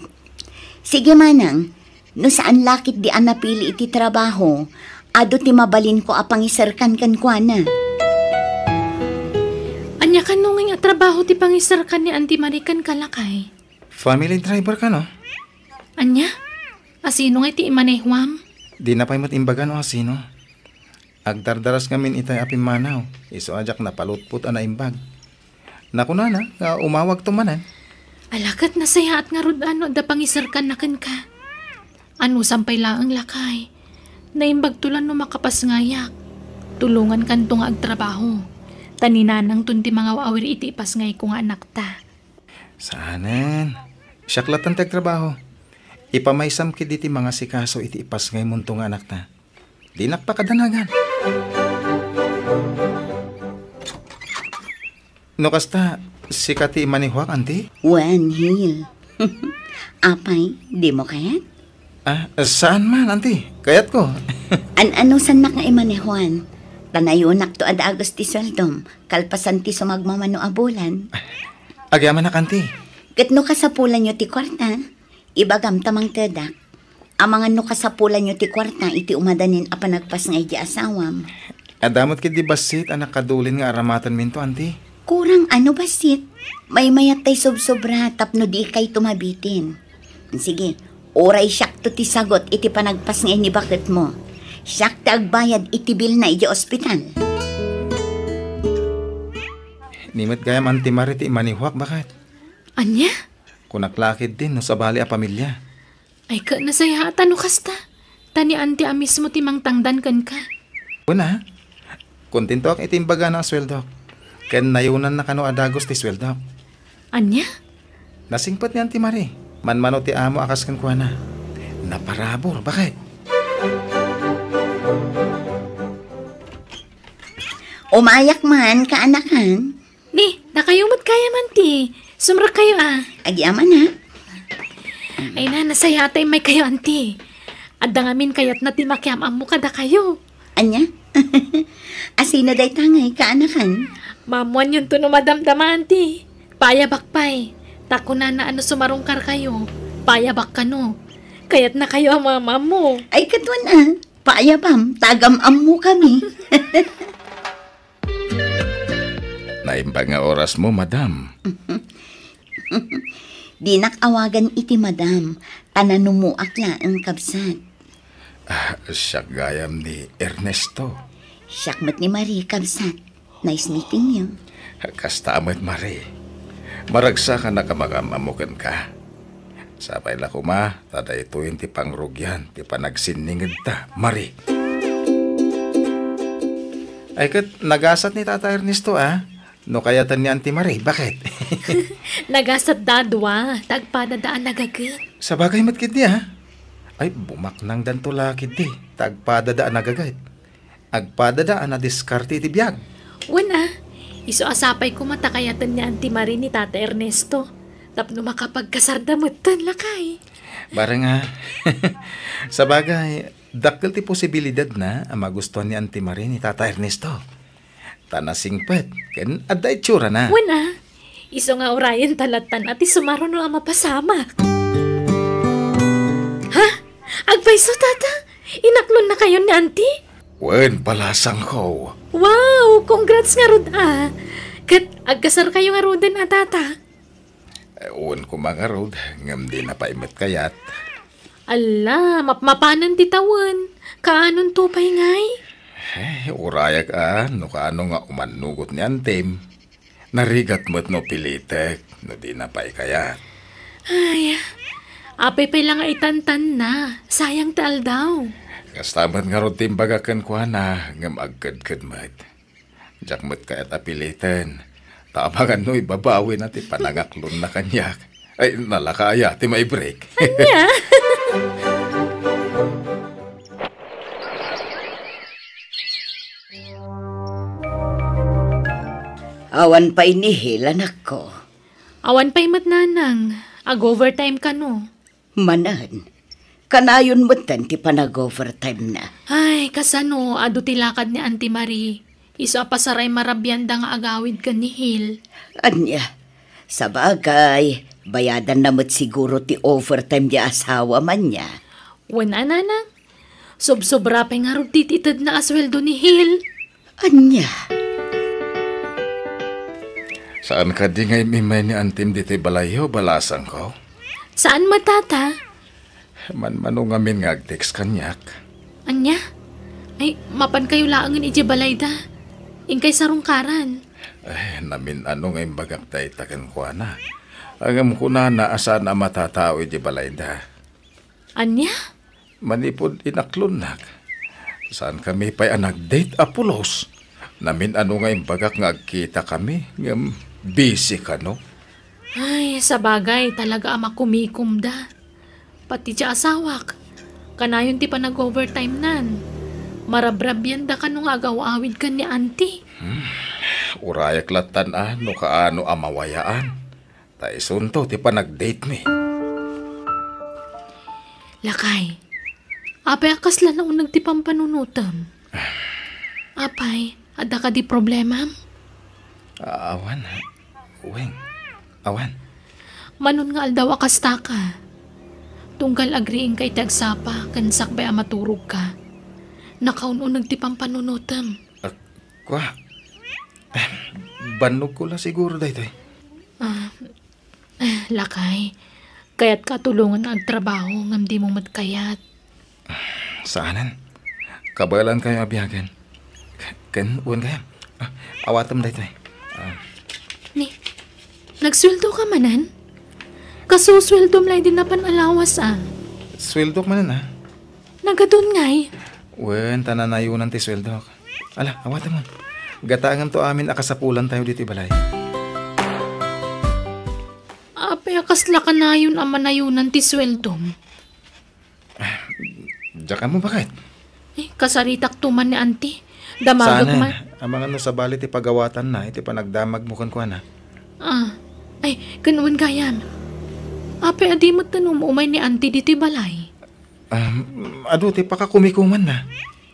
Sige, manang, no saan la ketdi a napili iti trabaho, adu ti mabalinko a pangiserkan kenkuana. Ania kano ngay a trabaho ti pangiserkan ni Auntie Marie kenka, lakay? Family driver kano? Ania? Asino ngay ti imanehuam? Dina pay met imbaga no asino. Agdardaras ngamin itay a pimmanaw, isu a diak napalutpot a naimbag. Nakunana nga umawagto manen. Ala, ket nasayaat ngarud a no adda pangiserkanna kenka. Anusam pay laeng, lakay. Naimbagto la no makapasngayak. Tulongankanto nga agtrabaho. Ta ni nanangton ti mangaw-awir iti ipasngayko nga anakta. Saanen. Siak latta ti agtrabaho. Ipamaysam ketdi ti mangasikaso iti ipasngaymonto nga anakta. Dinak pakadanagan. No kasta, sika ti imanehuak, anti? Wen, Hil. Apay, dimo kayat? Ah, saan man, anti? Kayatko. An-anusannak nga imanehuan? Ta nayonakto a dagus ti sueldom, kalpasan ti sumagmamano a bulan. Agyamanak, anti. Ket no kasapulanyo ti kuarta, Ibagam ta mangtedak. Amangan no kasapulanyo ti kuarta iti umadanin a panagpasngay di asawam. Adda met ketdi bassit a nakadulin nga aramatenminto, anti? Kurang ano bassit? Maymayat tay sobsobra tapno di kayto mabitin. Sige, uray siakto ti sagut iti panagpasngay ni baketmo. Siak ti agbayad iti bilna iti ospital. Ni met gayam Anti Mari ti imanihuak, baket. Ania? Kunak la ketdin no sabali a pamilia. Ay, ket nasayaat no kasta. Ta ni Anti a mismo ti mangtangdan kenka. Kuna, kontentoak iti imbagana a sueldok. Ken nayunanna kano a dagus ti sueldok. Ania? Nasingpet ni Anti Mari. Manmano ti amo a kas kenkuana. Naparabur, baket. Umayak man, kaanakan. Ni, dakayo met gayam, Anti. Sumrekkayo a. Agyamanak. Ay na, nasayaat ta immaykayo, Anti. Adda ngamin kayatna ti makiam-ammo kadakayo. Ania? Asino dayta ngay, kaanakan? Maammoanyonto no madamdama, Anti. Paayabak pay. Ta kunana a no sumarungkarkayo, paayabak kano. Kayatnakayo a maam-ammo. Ay, ket wen a. Paayabam, ta agam-ammokami. Naimbag nga orasmo, madam. Dinak awagan iti madam, ta nanumoak laeng, kabsat. Ah, siak gayam ni Ernesto. Siak met ni Marie, kabsat. Nice meeting you. Kasta met, Marie. Maragsakanak a makiam-ammo kenka. Sapay la koma, ta daytoyen ti pangrugian ti panagsinningedta, Marie. Ay ket, nagasat ni Tata Ernesto, a? No kayaten ni Anti Marie, baket? Nagasat da a dua, ta agpadada a nagaget. Sabagay met ketdi, a? Ay, bumaknangdanto la ketdi, ta agpadada a nagaget. Agpadada a nadiskarte iti biag. Wen a, isu a sapay koma ta kayaten ni Anti Marie ni Tata Ernesto. Tapno makapagkasarda metten, lakay. Bareng a, sabagay, dakkel ti posibilidadna a magustuan ni Anti Marie ni Tata Ernesto. Ta nasingpet, ken adda itsurana. Wen a, isu nga urayenta lattan a ti sumaruno a mapasamak. Ha? Agpayso, Tata? Inaklonnakayon ni Anti? Wen, balasangko. Wow! Congrats ngarud a! Ket agkasarkayo ngaruden a, Tata? Eh, wen koma ngarud, ngem dina pay met kayat. Alla, mapmapanen ti tawen. Kaanonto pay ngay? Eh, urayak a, no kaano nga umannugot ni Antim. Narigat met no pilitek, no dina pay kayat. Ay, apay pay la nga itantanna, sayang ti aldaw. Kasta met ngarud ti imbagak kenkuana, ngem agkedked met. Diak met kayat a piliten, ta amangan no ibabawina ti panangaklonna kaniak. Ay, nalaka aya ti maibreak. Ania? Awan pay ni Hil, anakko. Awan pay met, nanang. Ag-overtime kano? Manen. Kanayon metten ti panag-overtime na. Ay, kasano, adu ti lakad ni Auntie Marie. Isu a pasaray marabianda nga agawid ken ni Hil. Ania? Sabagay, bayadanna met siguro ti overtime ti asawam, ania? Wen a, nanang. Sobsobra pay ngarud ti itedna a sueldo ni Hil. Ania? Saan kadi nga im-immay ni Antim ditoy balayyo, balasangko? Saan met, Tata. Manmano ngamin nga ag-text kaniak. Ania? Ay, mapankayo laengen idiay balayda. Inkay sarungkaran. Ay, namin-ano nga imbagak dayta kenkuana. Ngem kunana a saan a matatao idiay balayda. Ania? Manipud inaklonnak, saankami pay a nag-date a pulos. Namin-ano nga imbagak nga agkitakami, ngem busy kano. Ay, sabagay, talaga a makumikomda. Pati ti asawak, kanayon ti panag-overtime nan. Marabrabianda kano nga agaw-awid ken ni Auntie. Hmm, urayak lattan a no kaano a mawayaan. Ta isunto ti panag-date mi. Lakay, apay a kasla nauneg ti pampanunotem? Apay, adda kadi problemam? Awan, Weng. Awan. Manon nga aldaw a kastaka. Tunggal agriingka iti agsapa ken sakbay a maturogka, nakaun-uneg ti pampanunotem. Ah, kua? Eh, bannogko la siguro daytoy. Ah, eh, lakay, kayatka a tulongan nga agtrabaho ngem dimo met kayat. Saanen. Kabaelankayo a biagen. Ken, wen gayam. Ah, awatem daytoy. Ah. Ni, nagsueldoka manen? Kasusueldom la idi napan a lawas, ah. Sueldok manen, ah. Nagadun ngay? Wen, ta nanayonan ti sueldok. Ala, awatem. Gataenganto amin a kasapulantayo ditoy balay. Apay a kasla kanayon a manayonan ti sueldom? Diak ammo baket. Eh, kasaritakto man ni Auntie. Damagek man. Saanen, amangan no sabali ti pagawatanna iti panagdamagmo kenkuana. Ah, ay, ken wen gayam. Apay a di met ten um-umay ni Auntie ditoy balay? Um, adu ti pakakumikumanna.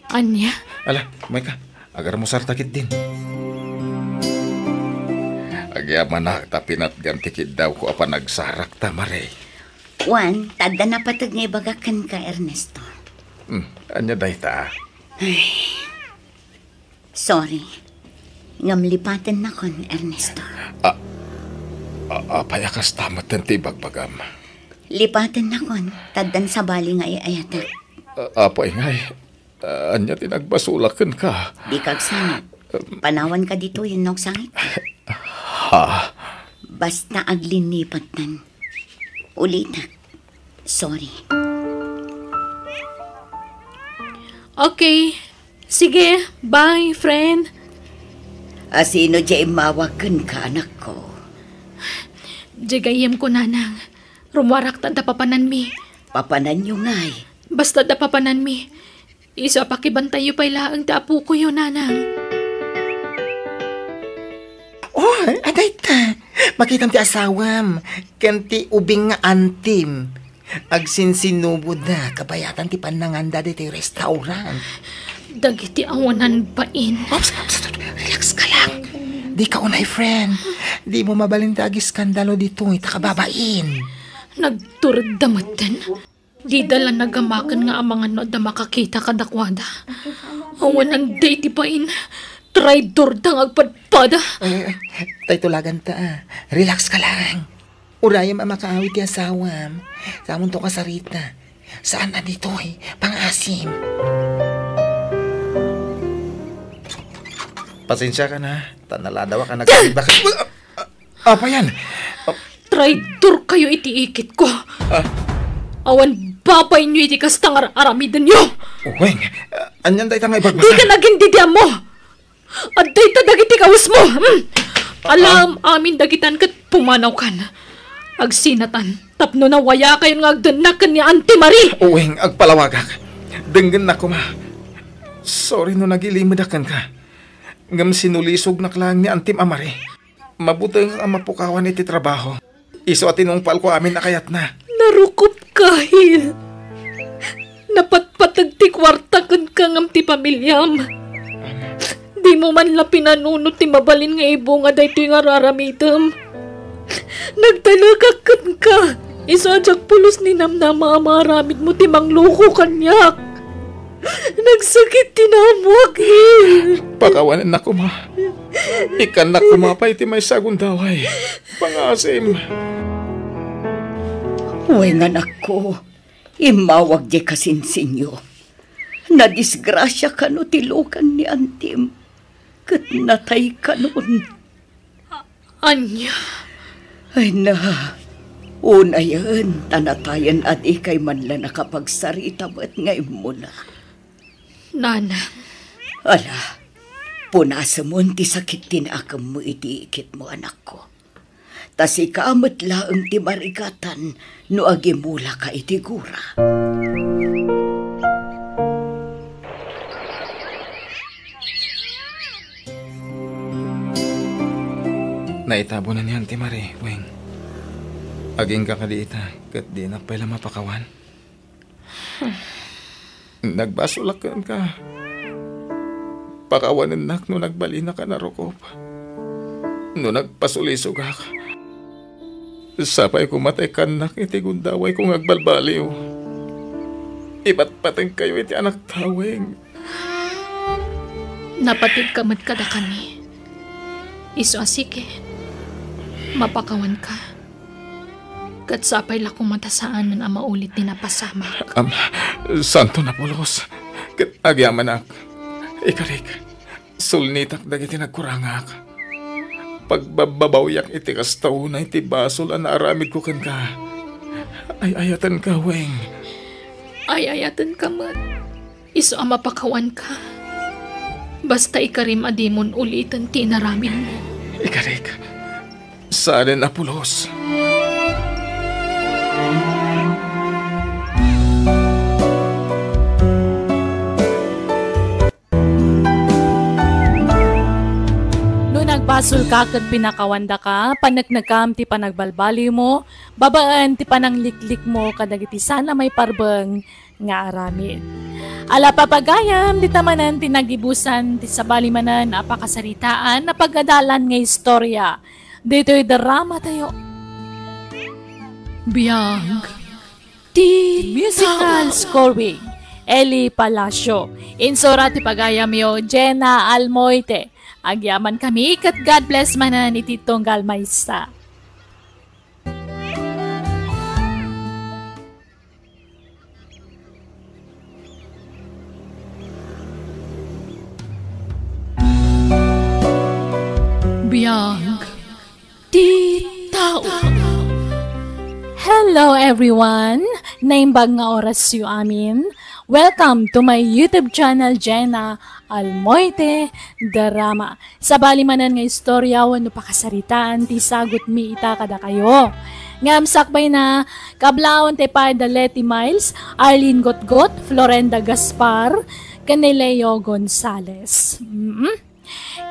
Ania? Ala, umayka. Agarmusarta ketdin. Agyamanak ta pinatgam ti kiddawko a panagsarakta, Mare. Wen, ta adda napateg nga ibagak kenka, Ernesto. Hmm, ania dayta? Ay, sorry. Ngem lipatennakon, Ernesto. A-, a-, apay a kasta met ti ibagbagam? Lipatennakon, ta addan sabali nga ay-ayatek. A-, apay ngay? Ah, ania ti nagbasolak kenka? Dika agsangit. Panawanka ditoy wenno agsangit? Ha? Basta aglinnipattan. Ulitek. Sorry. Okay. Sige, bye, friend. A, sino diay immawag kenka, anakko? Diay gayyemko, nanang. Rummuarak ta adda papananmi. Papananyo ngay? Basta adda papananmi. Isu a pakibantayyo pay laeng ti apokoyo, nanang. Oh, adayta. Makitam ti asawam ken ti ubing nga antim. Agsinsinuboda kabayatan ti pannanganda ditoy restaurant. Dagiti awanan bain. Ops, ops, ops, relax ka lang. Dika unay, friend. Dimo mabalin ti agiskandalo ditoy ta kababain. Nagturedda metten. Dida la nagamaken nga amangan no adda makakita kadakuada. Awanan daydi bain. Traidorda nga agpadpada. Eh, eh, tay tulaganta, ah. Relax ka lang. Urayem a makaawid ti asawam. Samonto kasarita. Saan a ditoy pangasim. Pasensiaka na, ta naladawa ka nagkakita. Apa yan? Traidor kayo iti ikit ko. Ah. Awan babainyo iti kasta nga ar-, aramidenyo. Weng, anian dayta nga ibagbasa? Di ka nagin didiammo. Adda ita dagiti kawesmo. Hmm. Alam amin dagitan ket pumanawkan. Agsinatan tapno nawayakayon nga agdennak ken ni Auntie Marie. Uwing, agpalawagak. Denggennak koma. Sorry no nagilimedak kenka. Ngem sinulisognak laeng ni Antim a Marie. Mabutengak a mapukawan iti trabaho. Isu a tinungpalko amin a kayatna. Narukopka, Hil. Napatpateg ti kuarta kenka ngem ti pamiliam. Dimo man la pinanunot ti mabalin nga ibunga daytoy nga ar-aramidem. Nagtalekak kenka. Isu a diak pulos ni namnama a maaramidmo ti mangloko kaniak. Nagsakit ti naammoak, Hil. Pakawanennak koma. Ikkannak koma pay ti maysa a gundaway. Pangasim. Wen, anakko, immawag diay kasinsinyo. Nadisgrasia kano ti lukan ni Antim, ket natay kanon. Ania? Ay na, unayen ta natayen a dikay man la nakapagsarita met nga immuna. Nanang. Ala, punasemon ti sakit ti naakemmo iti ikitmo, anakko. Ta sika met laeng ti marigatan no agimulaka iti gura. Naitabonan ni Anti Marie, Weng. Agingga kadi ita, ket dinak pay la mapakawan? Nagbasolak kenka. Pakawanennak no nagbalinak a narukop. No nagpasulisogak. Sapay koma ta ikkannak iti gundawayko nga agbalbaliw. Ipatpatengkayo iti anakta, Weng. Napatengka met kadakami. Isu a sige, mapakawanka. Ket sapay la koma ta saanen a maulit ti napasamak. Am, saanton a pulos. Ket agyamanak. Ikarik, sulnitak dagiti nagkurangak. Pagbabbabawiak iti kasta unay ti basol a naaramidko kenka. Ay-ayatenka, Weng. Ay-ayatenka met. Isu a mapakawanka. Basta ikarim a dimon uliten ti inaramidmo. Ikarik, saanen a pulos. No nagbasolka ket pinakawandaka, paneknekam ti panagbalbaliwmo, babaen ti panangliklikmo kadagiti saan a maiparbeng nga aramid. Ala, papagayam, dita manen ti nagibusan ti sabali manen a pakasaritaan a pagadalan nga istorya ditoy drama tayo. Biag ti musical scoring, Eli Palacio. Insura ti pagayamyo, Jenna Almoite. Agyaman kami, ket God bless manen iti tunggal maysa. Biag ti tao. Hello everyone! Naimbag nga orasyo amin. Welcome to my YouTube channel, Jenna Almoite Drama. Sabali manen nga istorya wenno pakasaritaan ti isagutmi ita kadakayo. Ngem sakbayna, kablaawentayo pay da Leti Miles, Arlene Gotgot, Florenda Gaspar, ken ni Leo Gonzales. Mm.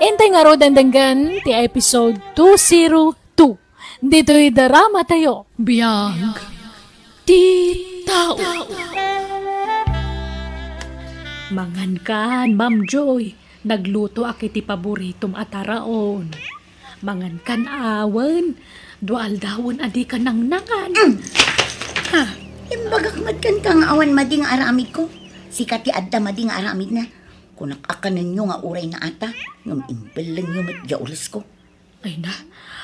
Intayo ngaruden denggen ti episode two zero two. Ditoy drama tayo. Biag ti tao. Mangankan, Ma'am Joy. Naglutoak iti paboritom a taraon. Mangankan awan. Dua aldawen a dika nangnangan. Mm. Ha? Imbagak met kenka nga awan madi nga aramidko. Sika ti adda madi nga aramidna. Kunak a kanenyo nga uray naata, ngem imbellengyo met diay ulesko. Ay na,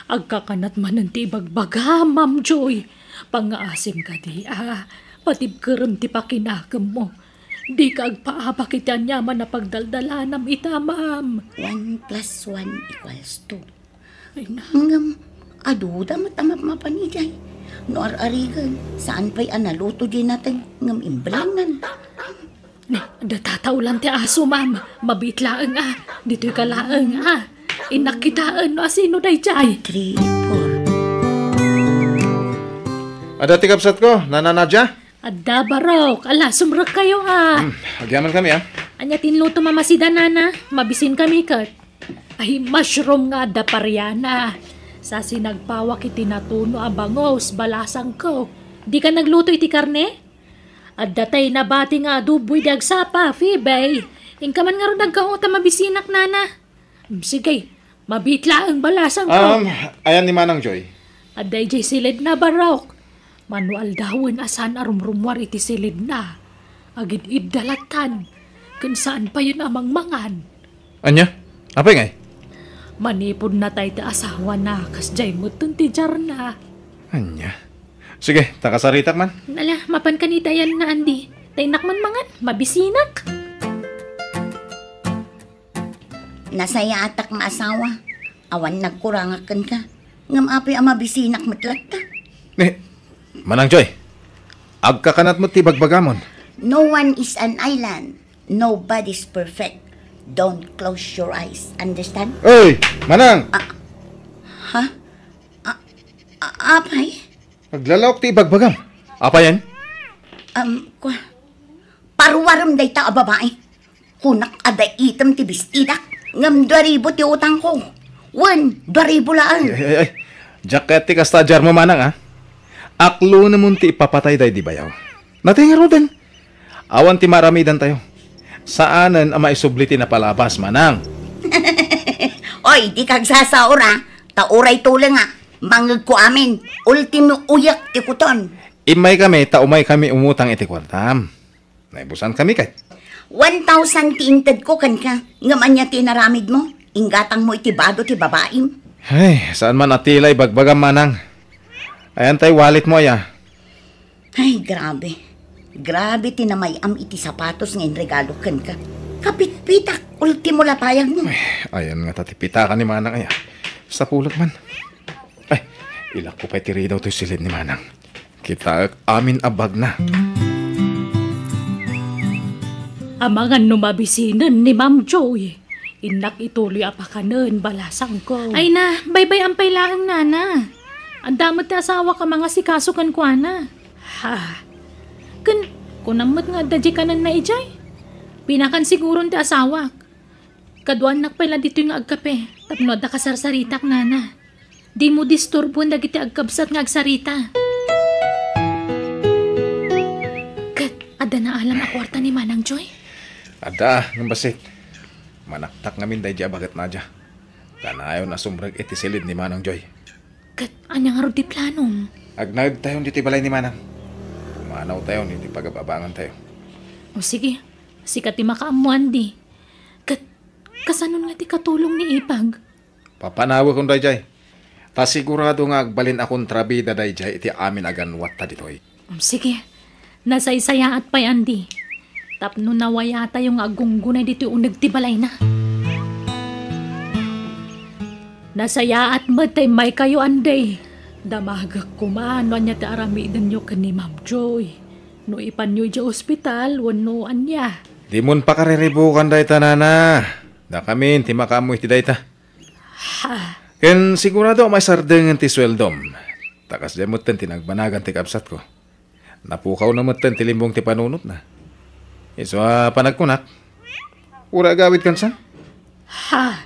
agkakanat manen ti ibagbagam, Ma'am Joy. Pangngaasim kadi a patibkerem ti pakinakemmo. Dika agpaabak iti aniaman a pagdaldalanam ita, ma'am. One plus one equals two. Ay na. Ngem, aduda met a mapmapan idiay. No ar-arigen, saan pay a naluto diay nateng, ngem imbellengnan. Ne, adda tataolan ti aso, ma'am. Mabiit laeng a. Ditoyka laeng a. Innak kitaen no asino daydiay. Three, four. Adda ti kabsatko, Nana Nadia? Adda, Barok. Ala, sumrekkayo a. Hmm, agyaman kami a. Ania ti inlutom a masida, Nana? Mabisin kami ket. Ay, mushroom nga adda pariana. Sa sinagpawak iti natuno a bangus, balasangko. Dika nagluto iti karne? Adda tay nabati nga adobo idi agsapa, Phoebe. Inka man ngarud aggaw ta mabisinak, Nana. Mm, sige, mabiit laeng balasangko. Um, ayan ni Manang Joy. Adda idiay silidna, Barok. Mano aldawen a saan a rumrumuar iti silidna. Agid-idda lattan. Ken saan payen a mangmangan. Ania? Apay ngay? Manipud natay ti asawana, kasdiay metten ti diarna. Ania? Sige, ta kasaritak man. Nala, mapan kanita yan na, Andy. Ta innak man mangan, mabisinak. Nasayaatak nga asawa. Awan nagkurangak kenka. Ngem apay a mabisinak met latta? Ni, Manang Joy, agkakanat met ti bagbagamon. No one is an island. Nobody's perfect. Don't close your eyes. Understand? Oy, Manang! Ah, ha? Ah, ah, apay? Naglalaok ti ibagbagam. Apayen? Um, kwa, paruarem dayta a babae. Kunak a daitem ti bestidak. Ngem dua ribu ti utangko. Wen, dua ribu laeng. Ay, ay, ay. Diak kayat ti kasta a diarmo, Manang, a. Aklonemon ti ipapatay daydi bayaw. Natay ngaruden. Awan ti maaramidantayo. Saanen a maisubli ti napalabas, Manang. Oy, dika agsasaur a. Ta uray tuleng a. Mangngegko amin, ultimo uyak ti kuton. Immaykami ta umaykami umutang iti kuartam. Naibusankami ket. One thousand ti intedko kenka, ngem ania ti inaramidmo? Inggatangmo iti bado ti babaim. Ay, saan man a tila ibagbagam, manang. Ayan tay walletmo, aya. Ay, grabe. Grabe ti namay-am iti sapatos nga inregalo kenka. Kapitpitak, ultimo la payagmo. Ay, ayan ngata ti pitaka ni manang, aya. Sapulek man. Ay, ilakko pay ti ridaw toy silid ni manang. Kitaek amin a bagna. Amangan no mabisinen ni Ma'am Joy. Innak ituloy a pakanen, balasangko. Ay na, baybay-am pay laeng, nana. Adda met ti asawak a mangasikaso kenkuana. Ha? Ken, kunam met nga adda diay kanenna idiay? Pinakan siguron ti asawak. Kaduanak pay la ditoy nga agkape, tapno adda kasarsaritak, nana. Dimo disturboen dagiti agkabsat nga agsarita. Ket adda naalam a kuarta ni Manang Joy? Adda, ngem bassit. Manaktak ngamin daydi a baket, Nadia. Kanayon a sumrek iti silid ni Manang Joy. Ket ania ngarud ti planom? Agnaedtayon ditoy balay ni Manang. Pumanawtayon iti pagab-abangantayo. O sige, sika ti makaammo, Andy. Ket kasanon nga ti katulong ni Ipag? Papanawekon daydiay. Ta sigurado nga agbalin a kontrabida daydiay iti amin a ganwatta ditoy. Um, sige. Nasaysayaat pay, Andy. Tapno nawayatayo nga aggunggunay ditoy uneg ti balayna. Nasayaat met ta immaykayo, Andy. Damagek koma no ania ti aramidenyo ken ni Ma'am Joy. No ipanyo idiay ospital wenno ania. Dimon pakariribukan dayta, nana. Dakamin ti makaammo iti dayta. Ha? Ken sigurado a maisardengen ti sueldom. Ta kasdiay metten ti nagbanagan ti kabsatko. Napukawna metten ti limbong ti panunotna. Isu a panagkunak, uray agawid kansa? Ha?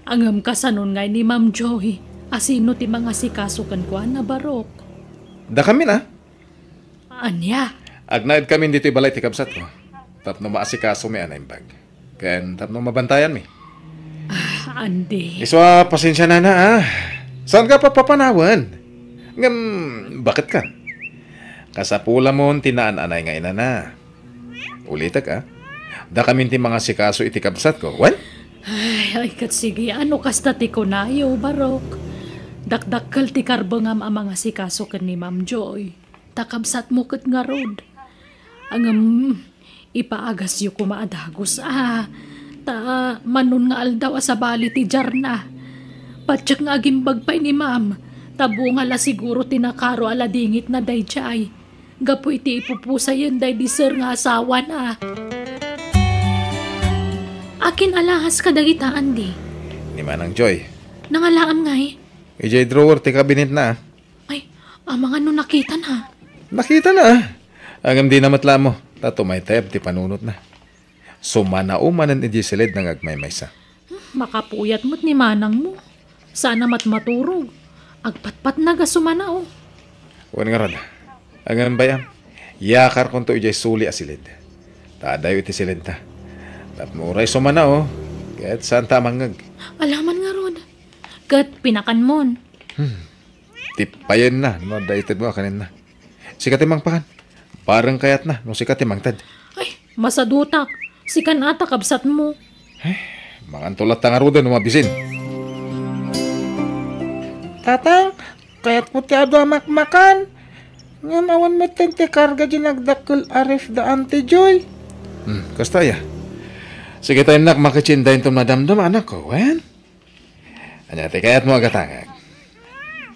Ngem kasanon ngay ni Ma'am Joy? Asino ti mangasikaso kenkuana, Barok? Dakamin a. Ania? Agnaedkamin ditoy balay ti kabsatko. Tapno maasikasomi a naimbag. Ken tapno mabantayanmi. Ah, Andy. Isu a, pasensia, nana, a. Saanka a papanawen? Ngem, baket kan? Kasapulamon ti naan-anay nga inana. Ulitek, a. Dakamin ti mangasikaso iti kabsatko, wen? Ay, ay, ket sige, a no kasta ti kunayo, Barok. Dakdakkel ti karbengam a mangasikaso ken ni Ma'am Joy. Ta kabsatmo ket ngarud. Ngem, ipaagasyo koma a dagus, a. Ta, manon nga aldaw a sabali ti diarna. Patiek nga agimbag pay ni Ma'am, ta bunga la siguro ti nakaro a ladingitna daydiay. Gapu iti ipupusayen daydi ser nga asawana. Akin alahas kadagita, Andy? Ni Manang Joy. Nangalaam ngay? Idiay drawer ti kabinetna, a. Ay, amangan no nakitana. Nakitana, a. Ngem dina met la ammo, ta tumaytayab ti panunotna. Sumanao manen idiay silidna nga agmaymaysa. Hmm, makapuyat met ni manangmo. Saan a matmaturog. Agpatpatnag a sumanao. Wen ngarud, ngem bay-am, yakarkonto idiay suli a silid. Ta adayo iti silidta. Tapno uray sumanao, ket saanta a mangngeg. Alaman ngarud. Ket pinakanmon. Hmm. Ti payenna no adda itedmo a kanenna. Sika ti mangpakan. Bareng kayatna no sika ti mangted. Ay, masadutak. Sikan a ta kabsatmo. Ay, manganto latta ngaruden no mabisin. Tatang, kayatko ti adu a makmakan. Ngem awan metten ti karga diay nagdakkel a ref da Auntie Joy. Hmm, kasta aya. Sige ta, innak, maketsin dayton madamdama, anakko, wen? Ania ti kayatmo a gatangek?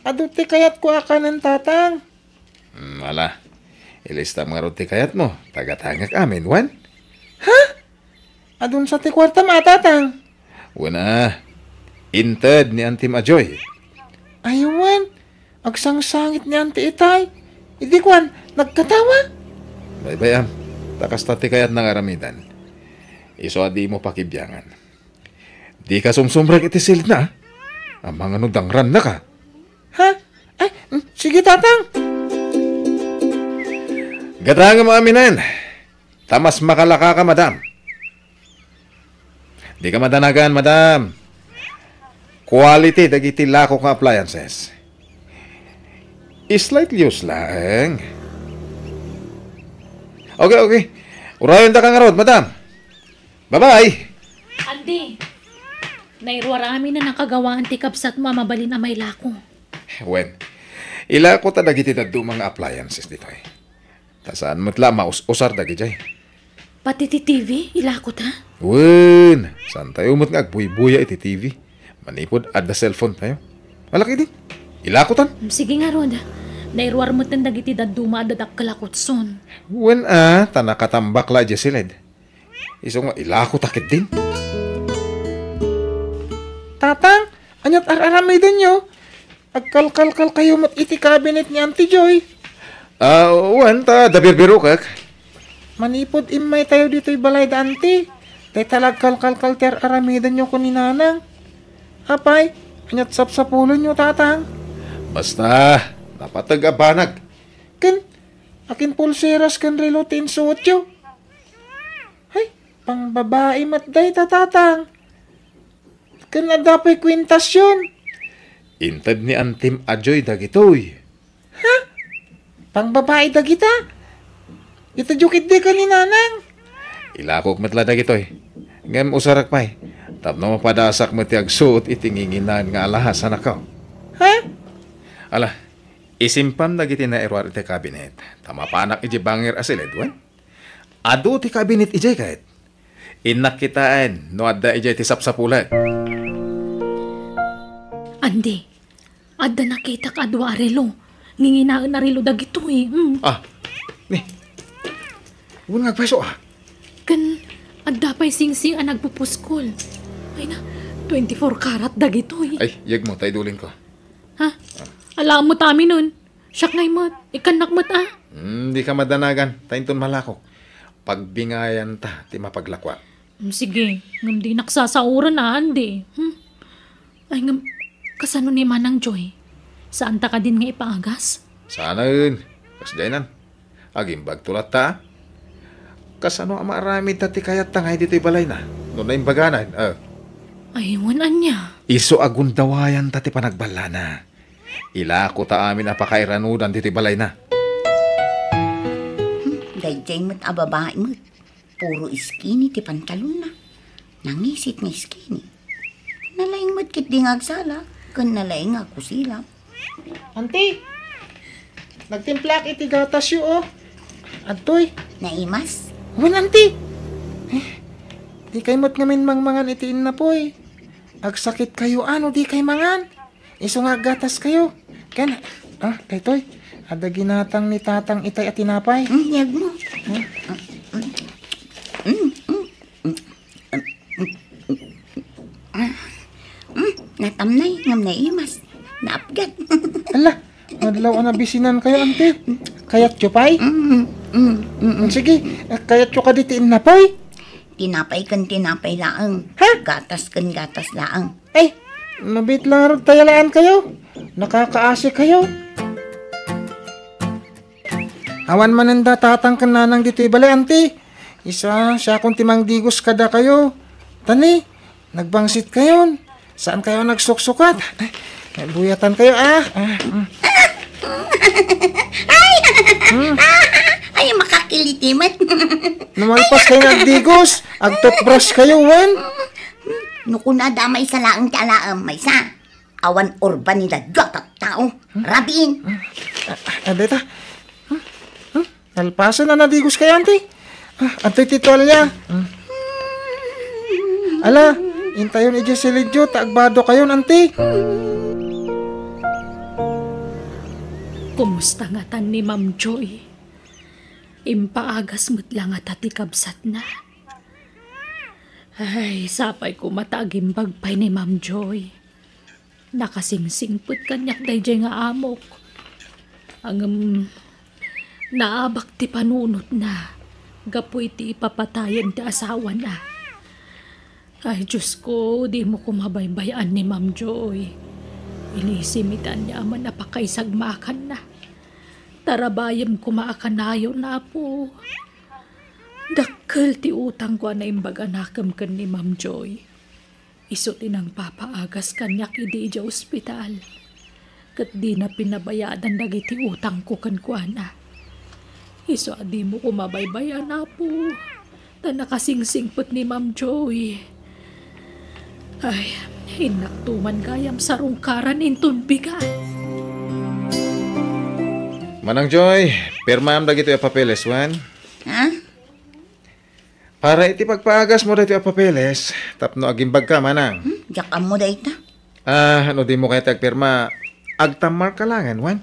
Adu ti kayatko a kanen, Tatang. Hmm, ala. Ilistam ngarud ti kayatmo. Ta gatangek amin, wen? Ha? Adun sa ti kuartam a, Tatang? Wen a. Inted ni Antim a Joy. Ay, wen. Agsangsangit ni Anti itay. Idi kuan, nagkatawa? Baybay-am. Ta kasta ti kayatna nga aramiden. Isu a dimo pakibiangan. Dika sumsumrek iti silidna, a. Amangan no dangrannaka. Ha? Ay, mm, sige, Tatang. Gatangem aminen. Ta mas makalakaka, madam. Dika madanagan, madam. Quality dagiti lakok nga appliances. Slight use laeng. Okay, okay. Urayon ta ka ngarud, madam. Bye-bye. Andy, nairuar amin a nakagawaan ti kabsatmo a mabalin a mailako. Wen, ilako ta dagiti dadduma nga appliances ditoy. Ta saan met la maus-usar dagidiay. Pati ti T V, ilako ta? Wen, saan tayo met nga agbuybuya iti T V? Manipud adda cellphone tayo. Malaki din. Ilako tan. Mm, sige ngarud. Nairuar metten dagiti dadduma a dadakkel a kutson. Wen a, ta nakatambak la idiay siled. Isu nga ilako ta ketdin. Tatang, aniat ar-aramidenyo? Agkalkalkal kayo met iti cabinet ni Auntie Joy. Ah, wen, ta adda birbirokek. Manipud immay tayo ditoy balay da Auntie, dayta la agkalkalkal ti ar-aramidenyo ken ni Nanang. Apay, aniat sapsapulenyo, Tatang? Basta, napateg a banag. Ken, akin pulseras ken relo ti insuotyo? Hay, pangbabai met dayta, Tatang. Ken adda pay kuentasyon. Inted ni Antim a Joy dagitoy. Ha? Pangbabai dagita? Itedyo ketdi ken ni Nanang. Ilakok met la dagitoy. Ngem usarek pay, tapno mapadasak met ti agsuot iti nginginaan nga alahas a nakaw. Ha? Ala, isimpam dagiti nairuar iti kabinet, ta mapanak idiay bangir a siled, wen? Adu ti kabinet idiay ket. Innak kitaen no adda idiay ti sapsapulek. Andy, adda nakitak a dua a relo. Nginginaen a relo dagitoy. Mm. Ah, ni. Wen nga agpayso, ah. Ken adda pay singsing a nagpupuskol. Ay na, twenty-four karat dagitoy. Ay, yegmo, ta idulinko. Ha? Alaem met aminen. Siak ngay met, ikkannak met a. Hmm, dika madanagan, ta inton malakok, pagbingayanta ti mapaglakuak. Hmm, sige, ngem dinak sasaoren a, Andy. Hmm? Ay, ngem, kasano ni Manang Joy? Saanta kadin nga ipaagas? Saanen, kasdiaynan. Agimbagto latta. Kasano a maaramidta ti kayatta ngay ditoy balayna? No naimbaganan, ah. Ay, wen ania? Isu a gundawayanta ti panagballana. Ilako ta amin a pakairanudan ditoy balayna. Hmm, daydiay met a babai met. Puro skinny ti pantalonna. Nangisit nga skinny. Nalaing met ketdi nga agsala, ken nalaing nga agkusilap. Anti, nagtimplaak iti gatasyo, oh. Adtoy. Naimas? Wen, anti. Eh, di kay met ngamin mangmangan iti innapoy. Agsakit kayo, ano, di kay mangan? Isu nga aggatas kayo. Ken, ah, daytoy. Adda ginatang ni Tatang itay a tinapay. Mm, yag mo. Hmm? Mm, mm, mm, mm, mm, mm. Ah, mm, natamnay, ngem naimas. Naapgat. Ala, madlaw a nabisinan kayo, ante. Kayatyo pay? Mm, mm, mm, mm. Sige, kayatyo kadi ti innapoy? Tinapay ken tinapay laeng. Ha? Gatas ken gatas laeng. Ay, mabit lang rod tayalaan kayo. Nakakaasi kayo. Awan manen da Tatang ken Nanang ditoy balay, anti. Isa, siakon ti mangdigos kada kayo. Tani, nagbangsit kayon. Saan kayo nagsuksukat? Ay, buyatan kayo, ah. Ah, mm. Ay! Hmm? Ay, makakiliti met. Namalpas kayo nagdigos. Agtutbrush kayo, wen? No kuna da maysa laeng ti alaem, maysa. Awan urban ni dadua tattao. Rabin. Ah, ah, deta. Hmm? Hmm? Nalpasen a nadigos kayo, anti? Ah, antoy ti tualya? Hmm. Ala, intayon idiay silidyo, ta agbado kayon, anti? Kumusta ngatan ni Ma'am Joy? Impaagas met la ngata ti kabsatna? Ay, sapay koma ta agimbag pay ni Ma'am Joy. Nakasingsingpet kaniak daydiay nga amok. Ngem, naabak ti panunotna gapu iti ipapatayen ti asawana. Ay, Diosko, dimo koma baybay-an ni Ma'am Joy. Ilisim iti ania a man a pakaisagmakanna. Tarabayem koma a kanayon, Apo. Dakkel ti utangko a naimbag a nakem ken ni Ma'am Joy. Isu ti nangpapaagas kaniak idi idiay ospital. ket dina pinabayadan dagiti utangko kenkuana. Isu a dimo koma baybay-an, Apo, ta nakasingsingpet ni Ma'am Joy. Ay, innak tuman gayam sarungkaran inton bigat. Manang Joy, pirmaam dagitoy a papeles, wen? Ha? Para iti pagpaagasmo daytoy a papeles, tapno agimbagka, manang. Hmm, diak ammo dayta. Ah, no dimo kayat agpirma, agtammarka laengen, wen?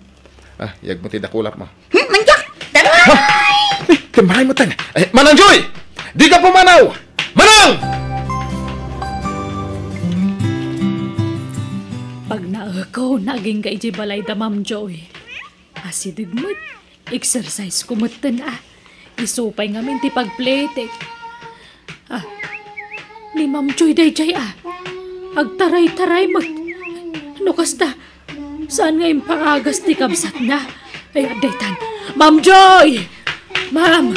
Ah, iyagmo ti dakulapmo. Hmm, mandiak! Taray! Eh, timmaray mo tan. Eh, Manang Joy! Dika pumanaw! Manang! Pagnaeko, nagingga idiay balay da Ma'am Joy. Asideg met, exercise ko metten a. Isu pay ngamin ti pagpletek. Ah, ni Ma'am Joy daydiay a. Agtaray-taray met. No kasta, saan nga impaagas ti kabsatna? Ay, adda itan. Ma'am Joy! Ma'am!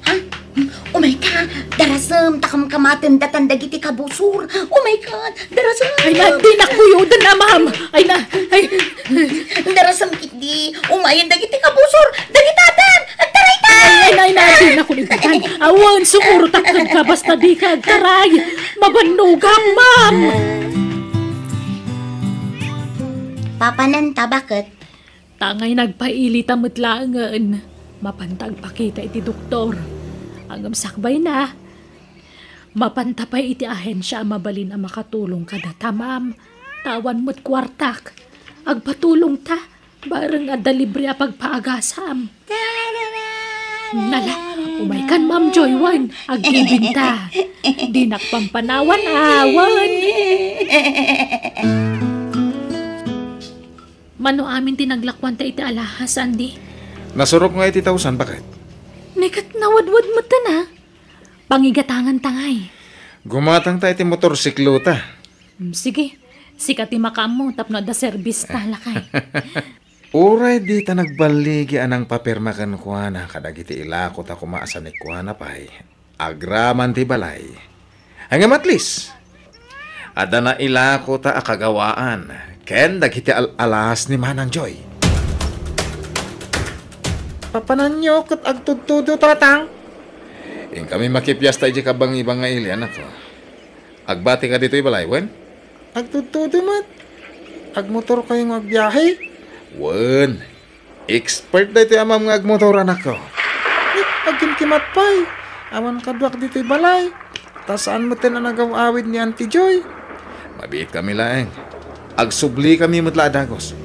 Ha? Umayka, darasem, ta kamkamaten datan dagiti kabusor. Umayka, darasem. Ay na, dinak kuyoden a, ma'am. Ay na, ay. Darasem ketdi, umayen dagiti kabusor. Dagitaten, agtarayta. Ay, ay, ay, na, dinak kuyoden. Awan, sumurotak kenka, basta dika agtaray. Mabannogak, ma'am. Papananta, baket? Tangay nagpailita met laengen. Mapanta agpakita iti doktor. Ngem sakbayna, mapanta pay iti ahensia a mabalin a makatulong kadata, ma'am. Ta awan met kuartak. Agpatulongta, bareng adda libre a pagpaagasam. Nala, umaykan, Ma'am Joy, wen. Agkibinta. Dinak pampanawan, awan. Mano amin ti naglakuanta iti alahas, Andy? Nasurok nga iti tausan, baket? Ni ket nawadwad metten a. Pangigatangan ta ngay. Gumatang ta iti motorsiklota. Mm, sige. Sika ti makaammo tapno adda serbis ta, lakay. Uray dita nagballigi a nangpapirma kenkuana kadagiti ilako ta koma a sanikuana pay. Agraman ti balay. Ngem at least, adda nailako ta a kagawaan ken dagiti al-alas ni Manang Joy. Papananyo ket agtudtudo, Tatang? Inkami makipiasta idiay kabangibang nga ili, anakko. Agbatika ditoy balay, wen? Agtudtudo met. Agmotorkayo nga agbiahe? Wen. Expert daytoy amam nga agmotor, anakko. Eh, agkimkimat pay. Awan kaduak ditoy balay. Ta saan metten a nagaw-awid ni Auntie Joy. Mabiitkami laeng. Agsublikami met la a dagus.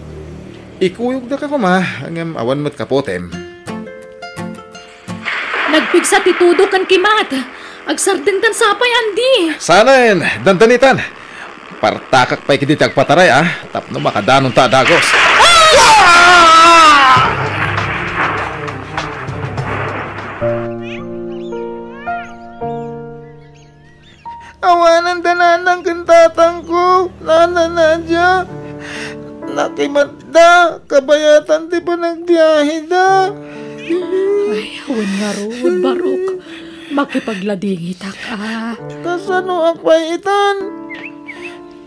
Ikuyogdaka koma, ngem awan met kapotem. Nagpigsa ti tudo ken kimat. Agsardengtan sapay, Andy. Saanen, dandanitan. Partakak pay ketdi ti agpataray, a, tapno makadanonta a dagus. Ah! Awanen da nanang ken tatangko, Nana Nadia. Nakimatda, kabayatan ti panagbiaheda. Ay, wen ngarud, Barok. Makipagladingitak a. Kasanoak pay itan?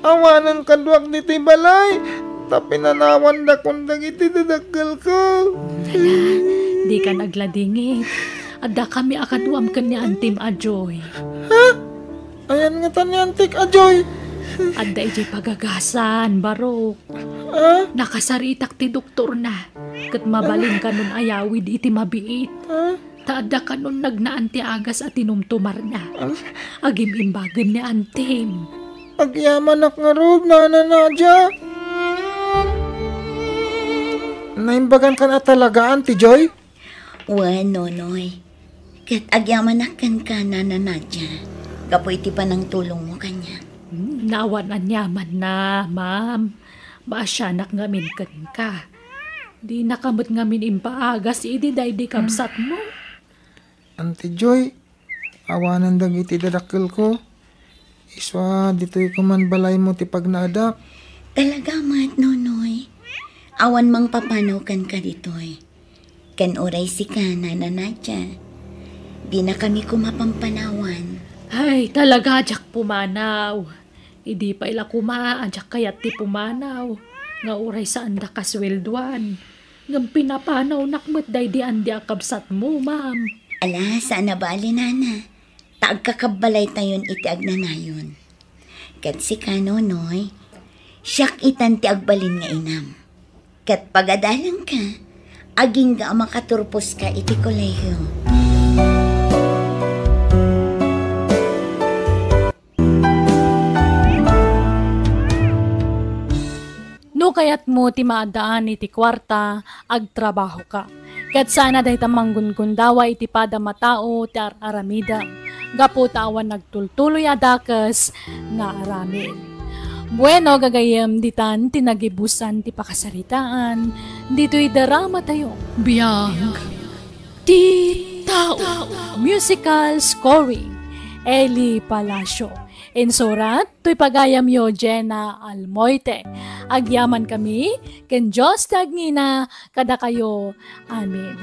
Awanen kaduak ditoy balay, ta pinanawandakon dagiti dadakkelko. Ala, dika nagladingit. Addakami a kaduam ken ni Antim a Joy. Ha? Ayan ngata ni Antik a Joy? Adda idiay pagagasan, Barok. Ha? Nakasaritak ti doktorna, ket mabalin kanon ayawid iti mabiit. Ha? Ta adda kanon nagnaan ti agas a tinumtumarna. Ah? Agim-imbagen ni Antim. Agyamanak ngarud, Nana Nadia. Naimbagankan a talagaan ti Joy? Wen, Nonoy. Ket agyamanak kenka, Nana Nadia, gapu iti panangtulongmo kaniak. Hmm, naawan aniamanna, ma'am. Maasianak ngamin kenka. Dinaka met ngamin impaagas idi daydi kabsatmo. Auntie Joy, awanen dagiti dadakkelko. Isua, ditoy koman balaymo ti pagnaedak. Talaga met, Nonoy. Awan mangpapanaw kenka ditoy. Ken uray sika, Nana Nadia. Dinakami koma pampanawan. Ay, talaga, diak pumanaw. Idi pay la koma a diak kayat ti pumanaw. Nga uray saanda kasueldoan, ngem pinapanawnak met daydi andi a kabsatmo, ma'am. Ala, saan a bale, nana. Ta agkakabbalaytayon iti agnanayon. Ket sika, Nonoy, siak itan ti agbalin nga inam. Ket pagadalangka, agingga a makaturposka iti kolehiyo. No kayatmo ti maaddaan iti kuarta, agtrabahoka. Ket saan a dayta manggungundawa iti padam a tao ti ar-aramidem, gapu ta awan nagtultuloy a dakes nga aramid. Bueno, gagayyem, ditan ti nagibusan ti pakasaritaan ditoy dramatayo. Biag ti Tao. Musical scoring, Eli Palacio. Insurat, toy pagayamyo, Jenna Almoite. Agyaman kami ken Dios ti agngina kadakayo. Amen.